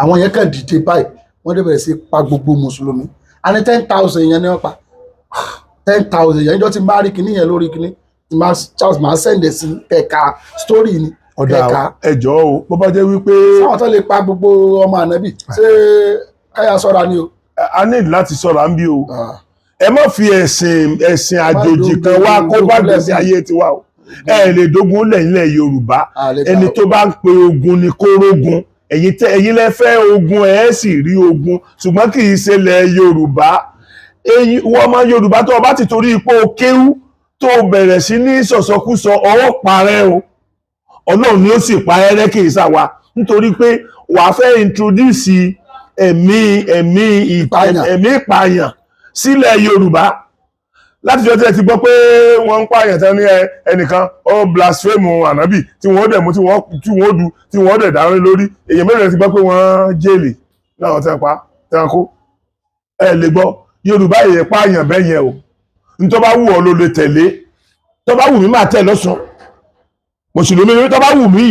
Àwọn yẹn kàn dìde báyìí, wọ́n dẹ̀ bẹ̀rẹ̀ sí pa gbogbo mùsùlùmí. Àní 10,000 yẹn ni wọ́n pa, 10,000 yẹn. Níjọ́ tí n bá rí kinní yẹn lórí kinní tí máa Charles máa send ẹ̀ sí kẹ̀ka story ni. Ọ̀dà, kẹ̀ka. Ẹjọ́ o, bó bá jẹ́ wípé sáwọn tó lè pa gbogbo ọmọ ànábì, ṣé káyà sọ́ra ni o. A ní láti sọ̀rọ̀ à ń bí o. Ẹ má fi ẹ̀sìn àjòjì kan wá kó bá gbèsè ayé tiwa o. Ẹ lè dógun lẹ̀ nílẹ̀ Yorùbá. Ẹni tó bá ń pe ogun ni kó rógun. Ẹ̀yin tẹ́ ẹ̀yin lẹ fẹ́ ogun, ẹ̀ sì rí ogun, ṣùgbọ́n kì í ṣe ilẹ̀ Yorùbá. Ẹ̀yin wọ́n ọmọ Yorùbá tó o bá ti torí ipò kéwú tó o bẹ̀rẹ̀ sí ní sọ̀sọkúsọ, ọwọ́ parẹ́ o. Ọlọ́run ni ó sì pa ẹrẹ́, kì í ṣàwa, nítorí pé wàá fẹ́ introduce ẹ̀mí ìpààyàn. Ẹ̀mí ìpààyàn sílẹ̀ Yorùbá. Láti jọ tí ẹ ti gbọ́ pé wọ́n ń pààyàn tán ní ẹnìkan ó blaspheme ànábì, tí wọ́n dẹ̀ mú, tí wọ́n du, tí wọ́n dẹ̀ dárí lórí èèyàn mẹ́rin, ti gbọ́ pé wọ́n jèlè láwọn tí wọ́n pa tí wọ́n kó. Ẹ lè gbọ́ Yorùbá èèyàn pààyàn bẹ́ẹ̀ yẹn o. Nítorí bá wù ọ́ ló lè tẹ̀lé, tó bá wù mí máa tẹ̀ lọ́sàn mùsùlùmí ni, tó bá wù mí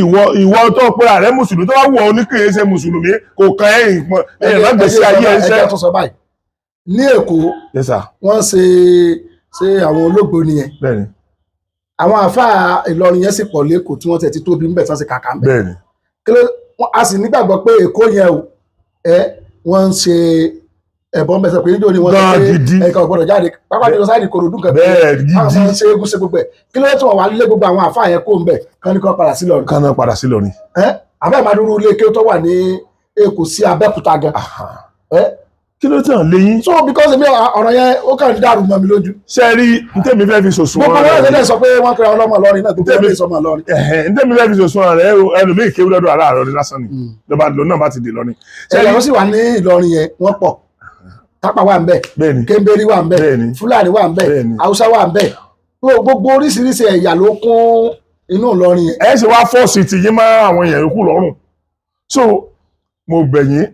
ìwọ tó pé ààrẹ mùsùlùmí, tó bá wù ọ́ ní kì í ṣe mùsùlùmí, kò kàn ẹ́ ẹ̀yìn lágbèsí ayé ẹ̀ ṣẹ́. Ẹjẹ tó sọ báyìí ní Èkó, Yes sir. wọ́n ṣe àwọn olóògbé nìyẹn. Bẹ́ẹ̀ni. Àwọn àáfàá Ìlọrin yẹn sì pọ̀ lẹ́kọ̀ọ́ tí wọ́n tẹ̀ ti tóbi ńbẹ̀ tí wọ́n sì kàkà ńbẹ̀. Kí ló a sì nígbàgbọ́ pé Èkó yẹn o, ẹ wọ́n ń ṣe ẹ̀bọ ń bẹ̀sẹ̀ pé níjó ni wọ́n sọ Gan pé gidi. ẹ̀ka ò gbọ́dọ̀ jáde, pápá jùlọ sáìdì Ìkòròdú nǹkan Bẹ́ẹ̀ àwọn gidi. máa ń ṣe eégún ṣe gbogbo ẹ̀. Kí ló dé tí wọ́n wá lé gbogbo àwọn àáfàá yẹn kó ń bẹ̀ kán ní kó padà sí Ìlọrin? Kán náà padà sí Ìlọrin. Ẹ́ àbẹ́ ìmàdúró ilé kí ó tó wà ní Èkó sí Abẹ́òkúta gan ẹ́. Kí ló tàn léyìn. So because èmi ọ̀rọ̀ yẹn ó kàn ń dàrú mọ́ mi lójú. Ṣe rí ntẹ́mi fẹ́ fi sòsùn Gbogbo wọn wọn rẹ̀ lè sọ pé wọ́n pera ọlọ́mọ Ìlọrin náà, gbogbo wọn lè sọ ọmọ Ìlọrin. Ntẹ́mi fẹ́ fi sòsùn rẹ̀, ẹlòmíì kéwú lọ́dọ̀ aláàárọ̀ ni lásán ni lọ́ba lòun náà bá ti dè lọ ni. Ṣe ẹ̀yà rí tó sì wà ní Ìlọrin yẹn wọ́n pọ̀. Tápà wà ń bẹ̀, Kéńbérí wà ń bẹ̀, Fúlàní wà ń bẹ̀, Haúsá wà ń bẹ̀, gbogbo oríṣiríṣi ẹ̀yà ló kún inú Ìlọrin yẹn. Ẹ ṣe wá force ti yín mọ́ àwọn èèyàn yòókù lọ́rùn. So mo bẹ̀ yín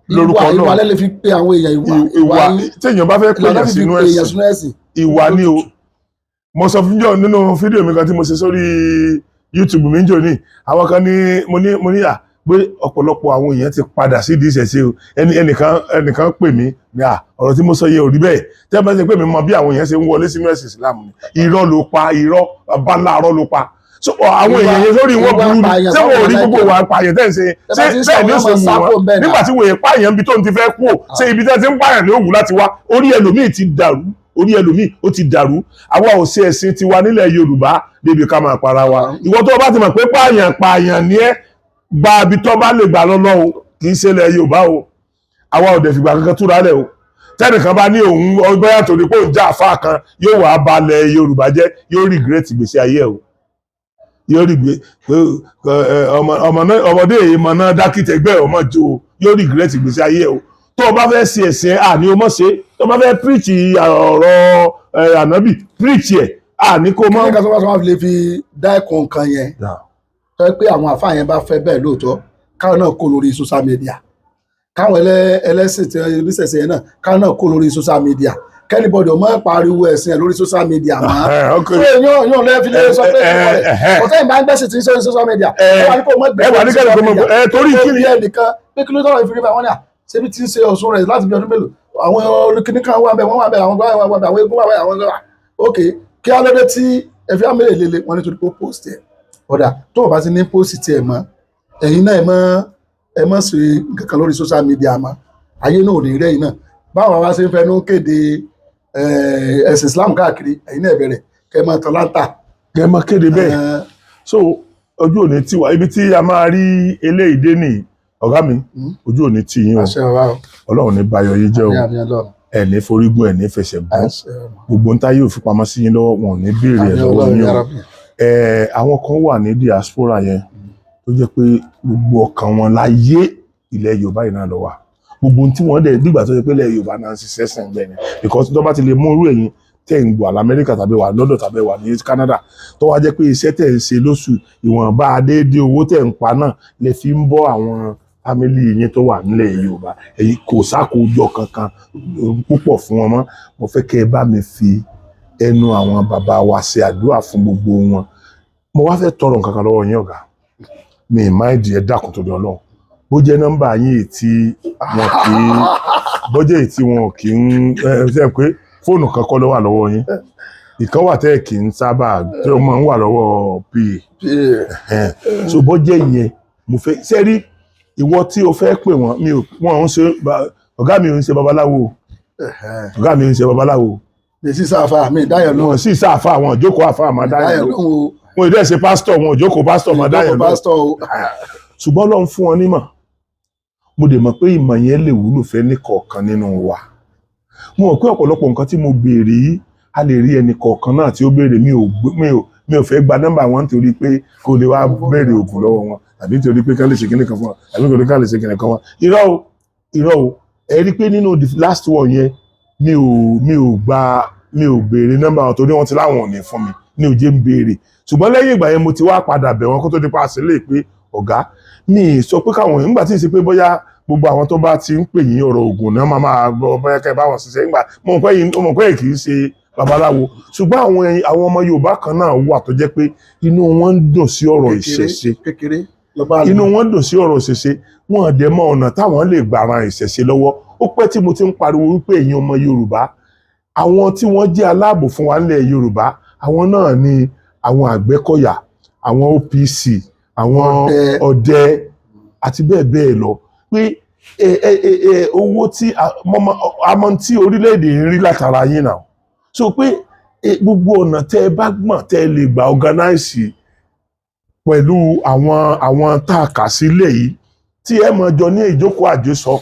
lórúkọ Ìwà náà. lẹ́lẹ́ fi pé àwọn èèyàn, ìwà ìwà yín téèyàn bá fẹ́ pè ìlànà èèyàn fi sínú pé èèyàn ẹ̀sìn, sínú ẹ̀sìn. Ìwà ni o. Mo sọ fún jọ nínú fídíò mi kan tí mo ṣe sórí YouTube mi ń jò ní àwọn kan ní mo ní à pé ọ̀pọ̀lọpọ̀ àwọn èèyàn ti padà sí ìdí ìṣẹ̀ṣe o. Ẹni ẹnìkan pè mí ní à ọ̀rọ̀ tí mo sọ yẹn ò rí bẹ́ẹ̀. Tẹ́ bá ṣe pé mi mọ bí àwọn èèyàn ṣe ń wọlé sínú ẹ̀sìn Islam ni, irọ́ ló pa, irọ́ baláàrọ́ ló pa. So àwọn èèyàn yẹn sórí wọn Ìwà burú ni pààyàn ṣé wọn ò rí sáwọn gbogbo wa pààyàn tẹ́ ń ṣe? Tẹ́ Ṣé bá ti ń bẹ́ẹ̀ ni ó sọ ṣe wọn wù máa wọ́n sápò bẹ́ẹ̀ náà. nígbà tí wọ́n yẹ pààyàn ibi tó ń ti fẹ́ kú ò ṣé ibi tẹ́ ti ń pààyàn ní òwú láti wá? Orí ẹlòmíì ti dàrú, orí ẹlòmíì ó ti dàrú. Àwa ò ṣe ẹ̀sìn tiwa nílẹ̀ Yorùbá débi ká máa para wa. Ìwọ tó o bá ti mọ̀ pé pààyàn pààyàn ni ẹ́, gba ibi tó bá lè gbà lọ́lọ́ o, kì í ṣe ilẹ̀ Yorùbá o. Àwa ò dẹ̀ fìgbà kankan túra lẹ̀ o. Tẹ́nìkan bá ní òun ọgbọ́n yàtọ̀ ní pé òun já àfa kan yóò wá balẹ̀ Yorùbá jẹ́, yóò regret ìgbésí ayé ẹ̀ o. Yóò regret ọmọdé èyí mọ̀ náà dákìtẹ̀gbẹ́ ọmọ jò o, yóò regret ìgbésí ayé ẹ̀ o. Tó o bá fẹ́ ṣe ẹ̀sìn ẹ̀, àní o mọ̀ ṣe. Tó o bá fẹ́ preach ọ̀rọ̀ ànábì, preach ẹ̀, àní kó mọ́. Kí ni kan tó bá sọ wọn lè fi dá ẹ̀kọ́ nǹkan yẹn tó yẹ pé àwọn àfáà yẹn bá fẹ́ bẹ́ẹ̀ lóòótọ́, káwọn náà kó lórí social media, káwọn ẹlẹ́sìn tí oníṣẹ̀ṣẹ̀ yẹn náà, káwọn náà kó lórí social media. Kí anybody ó má pariwo ẹ̀sìn ẹ̀ lórí social media mọ́. Ok. So èèyàn yóò lẹ́ẹ̀ fi lè sọ pé ẹ̀kọ́ rẹ̀ ọ̀tẹ́ ìbá ń gbẹ́sìn tí ń sọ ní social media, ẹ wà ní kó mọ́ gbé Ẹ wà ní kẹ́lẹ́ kó mọ̀ ẹ torí kí kí ni ni. ẹnìkan pé kí ló tọrọ ìfìrí bá wọn ní à ṣebí tí ń ṣe Ọ̀ṣun rẹ̀ láti bí ọdún mélòó, àwọn olùkíní kan wà bẹ, wọ́n wà bẹ, àwọn gbọ́ wà bẹ, àwọn eégún wà bẹ, àwọn gbọ́ wà. Ok, kí á lóde tí ẹ fi àmì lele wọn nítorí pé ó post ẹ. Ọ̀dà tó o bá ti ní post tiẹ̀ mọ́, ẹ̀yin náà ẹ mọ́ sí nǹkan kan lórí social media mọ́. Ayé náà ò ní rẹ́yìn náà báwọn wá ṣe ń fẹnu kéde ẹ̀sìn Islam káàkiri. Ẹ̀yin náà bẹ̀rẹ̀ kẹ́ ẹ máa tan láńtà. Kẹ́ ẹ máa kéde bẹ́ẹ̀. So ojú òní tí wà ibi tí a máa rí eléyìí dé nìyí, ọ̀gá mi. Ojú òní tì yín o. Àṣẹ ọ̀rá o. Ọlọ́run ní bayọ̀ yín jẹ́ o. Àmín, àmín Ọlọ́run. Ẹ̀ ní forígún, ẹ̀ ní fẹsẹ̀ gún. Àṣẹ ọ̀run. Gbogbo ń táyé òfin pamọ́ sí yín lọ́wọ́, wọn ò ní béèrè ẹ̀ Àmín lọ́wọ́ Ọlọ́run yín o. ya Rabbi. Ẹ àwọn kan wà ní diaspora yẹn tó jẹ́ pé gbogbo ọkàn wọn láyé ilẹ̀ Yorùbá yìí náà lọ wà. Gbogbo ohun tí wọ́n dẹ̀ dìgbà tó jẹ́ pé ilẹ̀ Yorùbá náà ń ṣiṣẹ́ sìn bẹ́ẹ̀ ni, because tó bá ti lè mú irú ẹ̀yin tẹ̀ ń gbọ́ l'Amẹ́ríkà tàbí wà London tàbí wà ní Canada, tó wá jẹ́ pé iṣẹ́ tẹ̀ ń ṣe lóṣù, ìwọ̀nba déédéé owó tẹ̀ ń pa náà lè fi ń bọ́ àwọn family yín tó wà nílẹ̀ Yorùbá, èyí kò sákòójọ kankan púpọ̀ fún wọn mọ́. Mo fẹ́ kẹ́ ẹ bá mi fi ẹnu àwọn bàbá wa ṣe àdúrà fún gbogbo wọn. Mo wá fẹ́ tọrọ nǹkan kan lọ́wọ́ yín, ọ̀gá mi. Máìdì, ẹ dákun torí Ọlọ́run, bó jẹ́ nọ́mbà yín èyí tí wọn kì í, bó jẹ́ èyí tí wọn kì í ẹ ṣe pé fóònù kan kọ́ ló wà lọ́wọ́ yín, ìkan wà tẹ́ ẹ̀ kì í sábà tí ó máa ń wà lọ́wọ́ pa. So bó jẹ́ ìyẹn mo fẹ́ ṣe rí ìwọ tí o fẹ́ pè wọ́n. Mi ò wọ́n ń ṣe ọ̀gá mi ò ń ṣe babaláwo, ọ̀gá mi ò ń ṣe babaláwo. Lè sí sáfà mi ìdáyọ̀ lóhùn. Wọn sì sáfà, àwọn ìjókòó àfà máa dáyọ̀ Ìdáyọ̀ lóhùn. lóhùn o. Wọn ò dẹ́ ṣe pásítọ̀, wọn ò jókòó pásítọ̀ máa dáyọ̀ Ìjókòó lóhùn. Pásítọ̀ o. Ṣùgbọ́n Ọlọ́run fún wọn nímọ̀. Mo dẹ̀ mọ̀ pé ìmọ̀ yẹn lè wúlò fẹ́ ní kọ̀ọ̀kan nínú wa. Mo mọ̀ pé ọ̀pọ̀lọpọ̀ nǹkan tí mo béèrè yìí, a lè rí ẹnì kọ̀ọ̀kan náà tí ó béèrè. Mi ò fẹ́ gba nọ́mbà wọn nítorí pé kó lè wá béèrè ògùn lọ́wọ́ wọn, tàbí nítorí pé ká lè ṣe kíní kan fún wọn, tàbí nítorí ká lè ṣe kíní kan fún wọn. Irọ́ o, irọ́ o. Ẹ rí i pé nínú the last one yẹn, mi ò gba, mi ò béèrè nọ́mbà wọn torí wọ́n ti láwọn ò ní fún mi ní òjé ń béèrè. Ṣùgbọ́n lẹ́yìn ìgbà yẹn, mo ti wá padà bẹ̀ wọ́n kó tó di pa àṣìlè pé ọ̀gá mi sọ pé káwọn nígbà tí ì ṣe pé bóyá gbogbo àwọn tó bá ti ń pè yín, ọ̀rọ̀ ògùn náà máa máa bọ́ bóyá kẹ́ ẹ bá wọn ṣiṣẹ́ nígbà. Mo mọ̀ pé yín, mo mọ̀ pé kì í ṣe babaláwo, ṣùgbọ́n àwọn ọmọ Yorùbá kan náà wà tó jẹ́ pé inú wọn ń dùn sí ọ̀rọ̀ ìṣẹ̀ṣe. Kékeré lọ́ba. Inú wọn dùn sí ọ̀rọ̀ ìṣẹ̀ṣe, wọn dẹ̀ mọ ọ̀nà táwọn lè gbà ran ìṣẹ̀ṣe lọ́wọ́. Ó pẹ́ tí mo ti ń pariwo wípé ẹ̀yin ọmọ Yorùbá, àwọn tí wọ́n jẹ́ aláàbò fún wa nílẹ̀ Yorùbá, àwọn náà ni àwọn Àgbẹ̀kọ̀yà, àwọn OPC, àwọn Ọdẹ. ọdẹ àti bẹ́ẹ̀ bẹ́ẹ̀ lọ, pé ẹ ẹ ẹ ẹ owó tí àmọ́ tí orílẹ̀-èdè ń rí látara yín náà. So pé gbogbo ọ̀nà tẹ́ ẹ bá gbọ̀n tẹ́ ẹ lè gbà organize pẹ̀lú àwọn tá a kà sílẹ̀ yìí, tí ẹ máa jọ ní ìjókòó àjọsọ,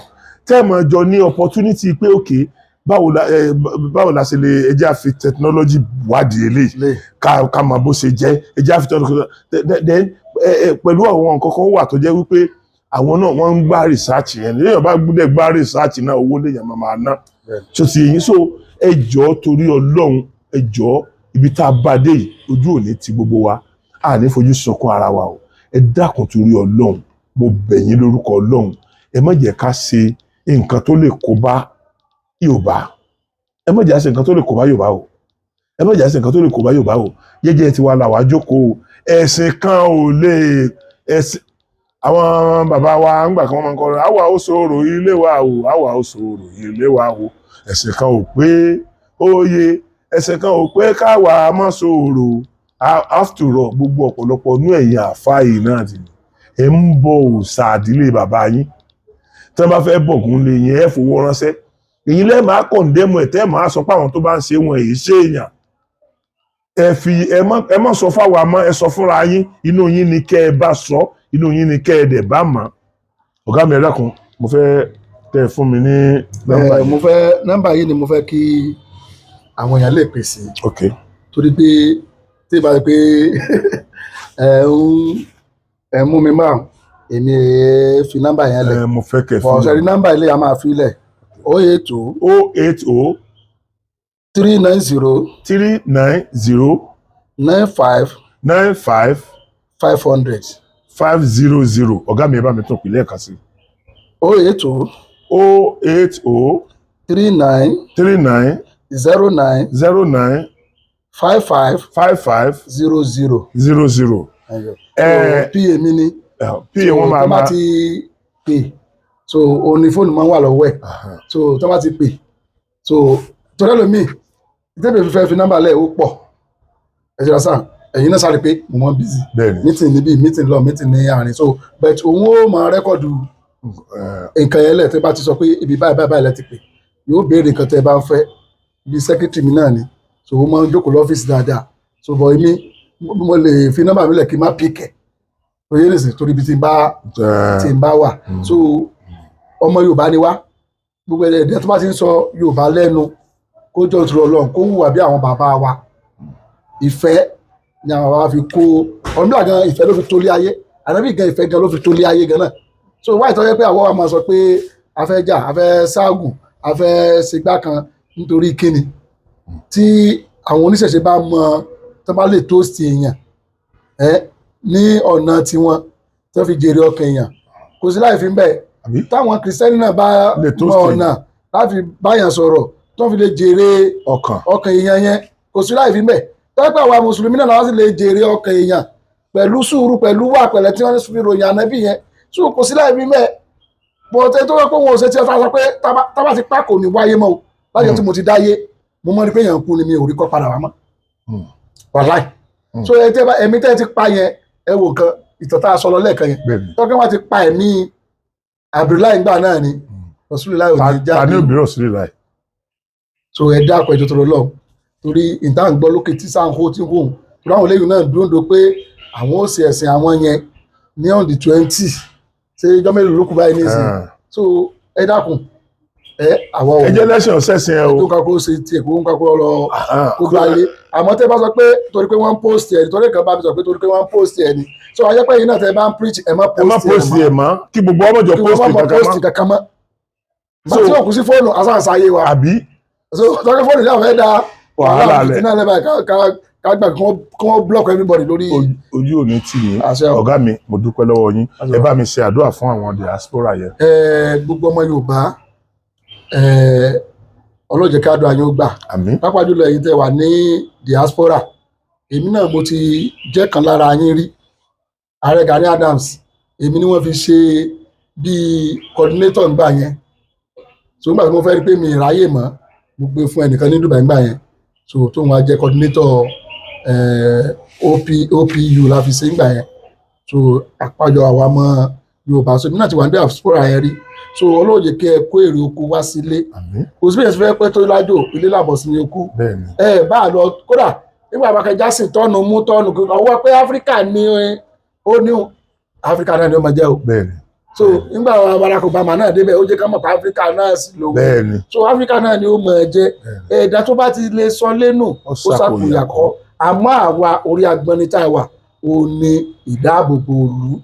tẹ́ ẹ máa jọ ní opportunity pé òkè, báwo la ṣe lè ẹ jẹ́ àfi technology wádìí eléyìí, lè ká mọ bó ṣe jẹ́, ẹ jẹ́ àfi technology. Then pẹ̀lú àwọn nǹkan kan wà tó jẹ́ wípé àwọn náà wọ́n ń gbá research yẹn. Léèyàn bá gbúdẹ̀ gbá research náà, owó léèyàn máa máa ná. Tó ti yín. So ẹ jọ̀ọ́, torí Ọlọ́run, ẹ jọ̀ọ́, ibi tá a bá dé yìí, ojú òní ti gbogbo wa, a ní fojú sunkún ara wa o. Ẹ dákun, torí Ọlọ́run, mo bẹ̀ yín lórúkọ Ọlọ́run, ẹ má jẹ́ ká ṣe nǹkan tó lè kó bá Yorùbá. Ẹ má jẹ́ ká ṣe nǹkan tó lè kó bá Yorùbá o. Ẹ má jẹ́ ká ṣe nǹkan tó lè kó bá Yorùbá o. Jẹ́jẹ́ tiwa là wá jókòó. Ẹ̀sìn kan ò lè ẹ̀sìn àwọn bàbá wa ńgbà kan, wọ́n máa ń kọrin, "Àwa ó sọ̀rọ̀ ilé wa o, àwa ó sọ̀rọ̀ ilé wa o." Ẹ̀sìn kan ò pé óye, ẹ̀sìn kan ò pé káwa má sọ̀rọ̀. After all, gbogbo ọ̀pọ̀lọpọ̀ inú ẹ̀yìn àáfàá yìí náà ti ní ẹ̀ ń bọ òòṣà àdílé bàbá yín. Tí wọ́n bá fẹ́ bọ̀gún lé yín, ẹ̀ fowó ránṣẹ́. Èyí lẹ́ẹ̀ máa condemn ẹ̀, tẹ́ máa sọ pé àwọn tó bá ń ṣe wọn èyí ṣe èèyàn. Ẹ fi ẹ má sọ fáwa mọ́, ẹ sọ fúnra yín. Inú yín ni kẹ́ ẹ bá sọ, inú yín ni kẹ́ ẹ dẹ̀ bá mọ̀. Ọ̀gá mi, ẹ dákun, mo fẹ́ kẹ́ ẹ fún mi ní nọ́mbà Ẹ yìí. Mo fẹ́ nọ́mbà yìí ni mo fẹ́ kí àwọn èèyàn lè pèsè, torí pé tí ìbá ṣe pé ẹ ń ẹ mú mi máa èmi ẹ fi nọ́mbà yẹn lẹ̀. Ẹ mo fẹ́ kẹ́ ẹ fún ọ̀sẹ̀ rí mi. Nọ́mbà ilé a máa fi lẹ̀: 080 080 390 390 95 95 500. 500. Ọ̀gá mi, ẹ bá mi tún pè lẹ́ẹ̀kan sí. 080 080 39 39 09 09 55 55 00. 00. PA mi ni. PA wọn máa tó bá máa ti pè, so òun ni fóònù máa ń wà lọ́wọ́ ẹ̀. So tó bá ti pè, so torí ẹlòmíì ìtẹ́bẹ̀ fífẹ́ fi nọ́mbà lẹ̀ ó pọ̀. Ẹ ṣe lásán, ẹ̀yin náà sáré pé mo mọ́ busy, meeting níbí, meeting lọ, meeting ní àárín. So but òun ó máa record nǹkan yẹn lẹ̀. Tẹ́ bá ti sọ pé ibi báyìí báyìí báyìí lẹ ti pè, yóò béèrè nǹkan tẹ́ bá ń fẹ́. Bí secretary mi náà ni, so ó máa ń jókòó lọ́fíìsì dáadáa. So but èmi, mo lè fi nọ́mbà mi lẹ̀ kí n má pick ẹ̀ oyè nìsín, torí ibi tí n bá wà. So ọmọ Yorùbá ni wá. Gbogbo ẹ̀dẹ̀ tó bá ti ń sọ Yorùbá lẹ́nu, kó jọ tó Ọlọ́run, kó hùwà bí àwọn bàbá wa. Ìfẹ́ ni àwọn bàbá fi kó ọdún gan, ìfẹ́ ló fi tólé ayé. Ànábì gan, ìfẹ́ gan ló fi tólé ayé gan náà. So wáyé tó yẹ pé àwọn wa máa sọ pé a fẹ́ jà, a fẹ́ ságùn, a fẹ́ ṣègbà kan, nítorí kíni? Tí àwọn oníṣẹ̀ṣe bá mọ tó bá lè tóòsì èèyàn ẹ ní ọ̀nà tiwọn tó fi jèrè ọkàn èèyàn, kò sí láì fi ń bẹ̀. Àbí? Táwọn kìrìsìtẹ́nì náà bá Lè mọ toast ọ̀nà láti báyàn sọ̀rọ̀ tó fi lè jèrè ọkàn ọkàn èèyàn yẹn, kò sí láì fi ń bẹ̀. Tọ́pẹ́ àwa mùsùlùmí náà láti lè jèrè ọkàn èèyàn pẹ̀lú sùúrù, pẹ̀lú wà pẹ̀lẹ́ tí wọ́n fi ròyìn ànábì yẹn, sùúrù, kò sí láì fi ń bẹ̀. Bọ̀tẹ́ tó wọ́n pé wọn ò ṣe tí wọ́n sọ pé tábà ti pa kò ní wáyé mọ́ o. Lájọ tí mo ti dáyé, mo mọ̀ ní pé èèyàn kú ni, mi ò rí kọ́ padà wá mọ́. Wàláì. So ẹ tẹ́ bá ẹ̀mí tẹ́ ti pa yẹn, ẹ wò nǹkan ìtàn tá a sọ lọ lẹ́ẹ̀kan yẹn, tọ́kẹ́ wọn ti pa ẹ̀mí Abdullahi ńgbà náà ni Rasulullah ò ní Ta ní jáde. òbí rọ̀ sílẹ̀ láì. So ẹ dákun, ẹjọ́ tó lọ lọ, torí ìta ń gbọ́ lókè tí sáà ń hó tí ń hó, torí àwọn eléyìí náà dúró do pé àwọn ó ṣe ẹ̀sìn àwọn yẹn ní on the 20. Ṣé ijọ́ mélòó ló kù báyìí nísìnyí? So ẹ dákun, ẹ àwọn Ẹ jẹ́ lẹ́sìn ọ̀sẹ̀sìn ẹ o. tó kakó ṣe tiẹ̀, kó ń kakó lọ, kó gbalé. Àmọ́ tẹ́ bá sọ pé torí pé wọ́n ń post ẹ̀, torí kan bá mi sọ pé torí pé wọ́n ń post ẹ̀ ni, so ayẹ́pẹ́ yìí náà tẹ́ bá ń preach, ẹ má Ẹ má post post ẹ̀ ẹ̀ mọ́, kí gbogbo ọmọ jọ kí post wọ́n má kankan post mọ́. kankan mọ́. Bá tí òkú sí fóònù asáǹsáyé wa. Àbí? So tọ́jú fóònù náà fẹ́ da Wàhálà wàhálà lẹ̀. fìtínà lẹ́bàá, ká gbà kí wọ́n block everybody lórí. Ojú ò ní tì yín. Àṣẹ o. Ọ̀gá mi, mo dúpẹ́ lọ́wọ́ yín. Àṣẹ Ẹ o. bá mi ṣe àdúrà fún àwọn diaspora yẹn. Gbogbo ọmọ Yorùbá, ọlọ́jẹ̀ ká dùn àyàn ó gbà. Àmín. Pápá jùlọ ẹ̀yin tẹ́ wà ní diaspora, èmi náà mo ti jẹ́ kan lára yín rí. Ààrẹ Gani Adams, èmi ni wọ́n fi ṣe bíi coordinator ńgbà yẹn. So nígbà tí mo fẹ́ rí pé mi ráyè mọ́, mo gbé fún ẹnìkan ní Dubai ńgbà yẹn, so tó wọn á jẹ́ coordinator OP, OPU la fi ṣe ńgbà yẹn. So àpájọ àwa mọ́ Yorùbá, so èmi náà ti wà ní diaspora yẹn rí. So ọlọ́jẹ̀ kí ẹ kó èrè oko wá sílé. Àmín. Kò sí bí ẹ ṣe fẹ́ pẹ́ tó lájò, ilé làbọ̀ sí ní okú. Ẹ bá a lọ kódà nígbà bàkẹjá sì tọ́nu mú tọ́nu ọwọ́ pé Áfíríkà ni ó ní Áfíríkà náà ni ó máa jẹ́ o. So nígbà Barack Obama náà débẹ̀, ó jẹ́ ká mọ̀ pé Áfíríkà náà sì lòun. So Áfíríkà náà ni ó mọ̀ ẹ́ jẹ́. Ẹ̀dá tó bá ti lè sọ lẹ́nu, Ó ó sàkóyàkọ́. Àmọ́ àwa orí agbọ́nni tá a wà ó ní ìdáàbòbò òlu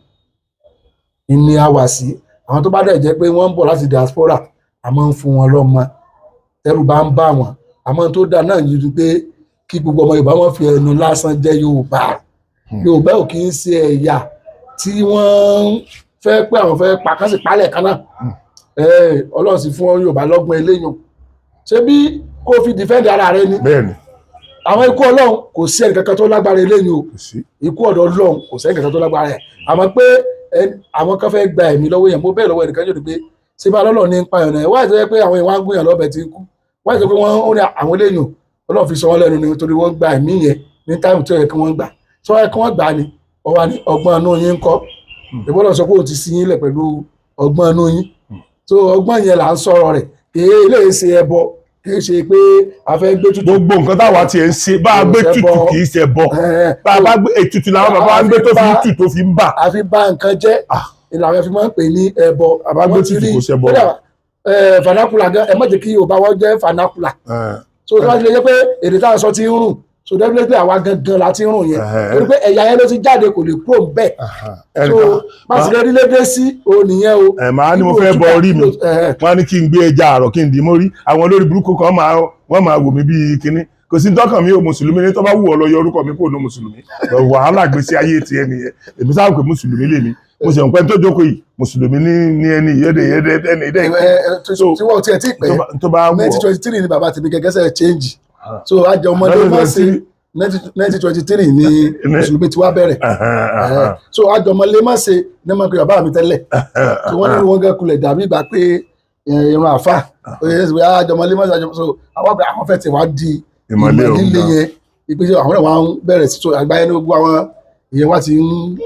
ní a wà sí. Àwọn tó bá dẹ̀ jẹ́ pé wọ́n ń bọ̀ láti diaspora, a máa ń fún wọn lọ́mọ tẹ́rù bá ń bà wọ́n. Àmọ́ tó dáa náà yìí ni pé kí gbogbo ọmọ Yorùbá wọn fi ẹnu lásán jẹ́ Yorùbá. Yorùbá ò kì í ṣe ẹ̀yà tí wọ́n fẹ́ pé àwọn fẹ́ pa kán sì palẹ̀ kan náà. Ọlọ́run sì fún Yorùbá lọ́gbọ́n eléyìn, ṣé bí kò fi defend ara rẹ ni. Àwọn ikú Ọlọ́run, kò sí ẹnì kankan tó lágbára eléyìn o. Kò sí. Ikú ọ̀dọ̀ Ọlọ́run, kò sí ẹnì kankan tó lágbára ẹ̀. Àmọ́ pé àwọn kan fẹ́ gba ẹ̀mí lọ́wọ́ yẹn, mo bẹ́ẹ̀ lọ́wọ́ ẹnìkan yóò ní pé ṣé bá lọ́lọ́ ní pa ẹ̀nà ẹ̀ wáyé tó yẹ pé àwọn èèyàn wá ń gúnyàn lọ́bẹ̀ tí ń kú, wáyé tó pé wọ́n ó ní àwọn eléyìn Ọlọ́run fi sọ wọ́n lẹ́nu ni, nítorí wọ́n gba ẹ̀mí yẹn ní time tó yẹ kí wọ́n gbà sọ yẹ kí wọ́n gbà ni. Wọ́n wá ní ọgbọ́n inú yín ń kọ́ ìbọ́lọ̀ sọ pé òun ti sí yín lẹ̀ pẹ̀lú ọgbọ́n inú yín. So ọgbọ́n yẹn là ń sọ̀rọ̀ rẹ̀, kì í lè ṣe ẹbọ, kì í ṣe pé a fẹ́ gbé tutù. Gbogbo nǹkan táwa tiẹ̀ ń ṣe, bá a gbé Kò tutù ṣẹbọ. kì í ṣe bọ. Bá a bá gbé ètùtù làwọn bàbá wa ń gbé tó fi ń tù tó fi ń bà. Àfi bà nǹkan jẹ́ ìlànà fi máa ń pè ní ẹbọ. Àbá gbé Wọ́n ti tutù rí- kò ṣẹbọ. Kódà, vernacular gan, ẹ má jẹ́ kí Yorùbá wọn jẹ́ vernacular. So tó bá ti lè jẹ́ pé èdè táwọn sọ ti ń rùn, so definitely àwa gangan la ti ń rùn yẹn, torí pé ẹ̀yà yẹn ló ti jáde, kò lè kúrò ń bẹ̀. So bá ti lè rí lédè sí òun nìyẹn o. Ẹ máa ní mo fẹ́ bọ orí mi, wọ́n á ní kí n gbé ẹja àrọ̀ kí n dì í mórí. Àwọn olórí burúkú kan máa wọ́n máa wò mí bíi kinní. Kò sí tọkàn mi ò, mùsùlùmí ní. Tó bá wù ọ́ lọ yọ orúkọ mi kúrò ní mùsùlùmí, wàhálà gbèsè ayé tiẹ̀ nìyẹn. Èmi sáà pé mùsùlùmí lèmi. Mo sì mọ̀ pé tó jókòó yìí, mùsùlùmí ní ẹni yéde yéde ẹni ìdẹ́. Tí wọ́n tiẹ̀ tí pẹ́. Tó bá wù nineteen ọ́. twenty three ni bàbá tèmi gẹ́gẹ́ sẹ́ change. So àjọ ọmọdé mọ̀ sí 1923 ni mùsùlùmí ti wá bẹ̀rẹ̀. So àjọ ọmọlé mọ̀ sí ní ọmọ pé bàbá mi tẹ́lẹ̀ tí wọ́n ní wọn gẹ́ kulẹ̀ dàbí ìgbà pé irun àfà àjọ ọmọlé mọ̀ sí àjọ. So àwọn àgbà àwọn fẹ́ ti wá di ìmọ̀lẹ́ ìmọ̀ òun líle gan. yẹn, ìpèsè àwọn náà wà ń bẹ̀rẹ̀ sí. So àgbáyé ní gbogbo àwọn ìyẹn wá ti ń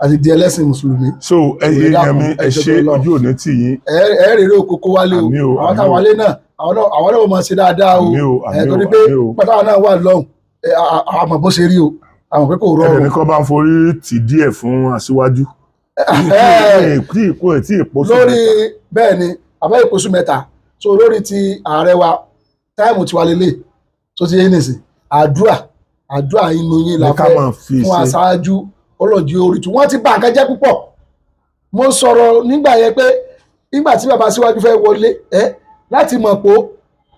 àti di ẹlẹ́sìn mùsùlùmí. So ẹ̀yin èèyàn mi, ẹ Ẹ ṣe jọ̀ọ́ lọ. Ojú òní tì yín. Ẹ rèrè òkòkò wálé o. Àmín o, Àwọn àmín táwọn o. alé náà, àwọn náà mọ̀ ṣe dáadáa o. Àmín o, Ẹ àmín o, torí pé àmín o. pátáwọn náà wà lọ́hùn, ẹ àmọ̀ bó ṣe rí o, àmọ̀ pé kò Ẹ̀rẹ̀ rọrùn. ní kọ́ bá ń forí tì díẹ̀ fún aṣíwájú. Tí ìkó ẹ̀ tí ìpò sùn Lórí mẹ́ta. bẹ́ẹ̀ ni àbá ìpòsù mẹ́ta. So lórí ti ààrẹ wa, time tiwa lélẹ̀ tó ti yé nìsín, àdúrà inú yín la Ní ká fẹ́ máa fi fún ṣe. Aṣáájú ọlọ́ọ̀dì orí tí wọ́n ti bà nǹkan jẹ́ púpọ̀. Mo sọ̀rọ̀ nígbà yẹn pé nígbà tí bàbá síwájú fẹ́ wọlé ẹ láti mọ̀ pé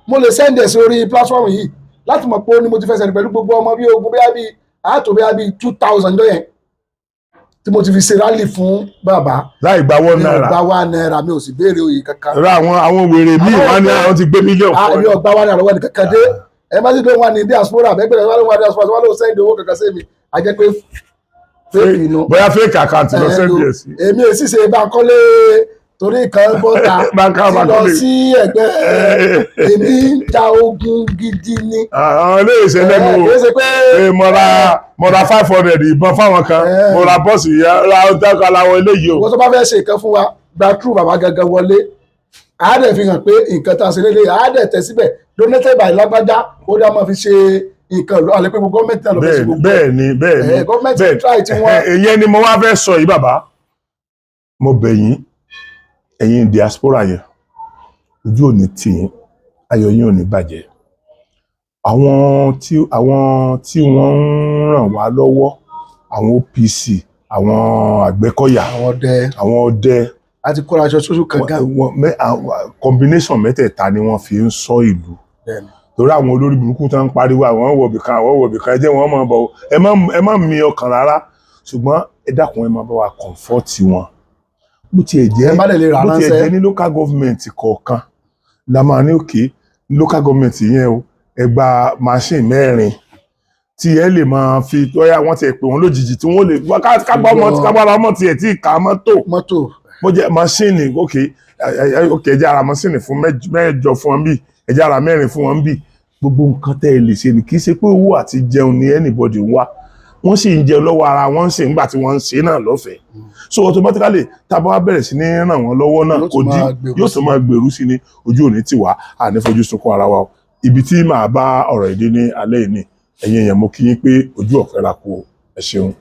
mo lè send ẹ̀ sórí platform yìí láti mọ̀ pé ni mo ti fẹsẹ̀ rìn pẹ̀lú gbogbo ọmọ bíi ogun bíi bíi àátò bíi bíi 2,000 jọ yẹn tí mo ti fi ṣe rally fún bàbá. Láì gba one Mi ò naira. gba ₦1, mi ò sì béèrè oyè kankan. Ra àwọn wèrè míì Àwọn wá ní ọ̀gá- àwọn ti gbé mílíọ̀nù Ah, fún èmi ẹ. ò gba ₦1 lọ́wọ́ ẹnì kankan dé. Ẹ má sì lóun wà ní diaspora bẹ́ẹ̀ wà lóun wà ní diaspora wà lóun send owó kankan sí mi, a jẹ́ pé fake inú. Bóyá fake account lọ send ẹ̀ sí. Èmi ò sì ṣe Bankole torí kan bọ́ta Báńkà ti lọ Bankole. sí ẹgbẹ́. Èmi ń ja ogun gidi ni. Àwọn ilé ìṣẹ́ lẹ́nu Kì o. í ṣe pé Pé mo ra 500 ìbọn fáwọn kan, mo ra bọ́ọ̀sì ra ọ̀dọ́kọ̀ làwọn eléyìí o. Wọ́n tó bá fẹ́ ṣe nǹkan fún wa, gba true bàbá gangan wọlé, àá dẹ̀ fi hàn pé nǹkan tá a ṣe lélẹ̀, àá dẹ̀ tẹ̀ síbẹ̀ donated by lágbájá, ó dá máa fi ṣe nǹkan ìlú àlẹ́ pé gbogbo gọ́ọ̀mẹ̀ntì náà ló fẹ́ ṣe Bẹ́ẹ̀ni. gbogbo. Bẹ́ẹ̀ni, bẹ́ẹ̀ni. Gọ́ọ̀mẹ̀ntì Bẹ́ẹ̀ni. try tí wọ́n. Ìyẹn ni mo wá fẹ́ sọ yìí, bàbá. Mo bẹ̀ yín, ẹ̀yin diaspora yẹn, ojú ò ní tì yín, ayọ̀ yín ò ní bàjẹ́. Àwọn tí wọ́n ń ràn wá lọ́wọ́, àwọn OPC, àwọn Àgbẹ̀kọ̀yà, Àwọn ọdẹ. Àwọn ọdẹ. Àti kóra aṣọ sóṣù kankan. Combination mẹ́tẹ̀ẹ̀ta ni wọ́n fi ń sọ ìlú. Torí àwọn olórí burúkú tó ń pariwo àwọn wọ̀bì kan, àwọn wọ̀bì kan, ẹ jẹ́ wọ́n máa bọ̀ o. Ẹ má mi ọkàn rárá, ṣùgbọ́n ẹ dákun, ẹ máa bá wa comfort wọn. Bó tiẹ̀ jẹ́ Ẹ má lè lè rà bó tiẹ̀ ránṣẹ́. jẹ́ ní local government kọ̀ọ̀kan la máa ní òkè local government yẹn o, ẹ gba machine mẹ́rin tí ẹ lè máa fi tọ́yà wọ́n ti pè wọ́n lójijì tí wọ́n lè kágbá ọmọ kágbára ọmọ tiẹ̀ tí ì ká mọ́tò. Mọ́tò. Bó jẹ́ machine, ok ok, ẹ jẹ́ ara machine fún mẹ́jọ fún wọn bí, ẹ jẹ́ ara mẹ́rin fún wọn bí. Gbogbo nǹkan tẹ́ ẹ lè ṣe ni. Kì í ṣe pé owó àti jẹun ni anybody ń wá. Wọ́n sì ń jẹun lọ́wọ́ ara wọn, sì ń gbà tí wọ́n ń ṣe náà lọ́fẹ̀ẹ́. So automatically, tá a bá wá bẹ̀rẹ̀ sí ní ràn wọ́n lọ́wọ́ náà, Yóò kò tún dí máa gbèrú. Yóò tún máa gbèrú sí ni. Ojú òní ti wá, àní fojú sunkún ara wa o. Ibi tí màá bá ọ̀rọ̀ ìdí ní alẹ́ yìí ni. Ẹ̀yin èèyàn, mo kí yín pé ojú ọ̀fẹ́ ra kú o. Ẹ ṣeun.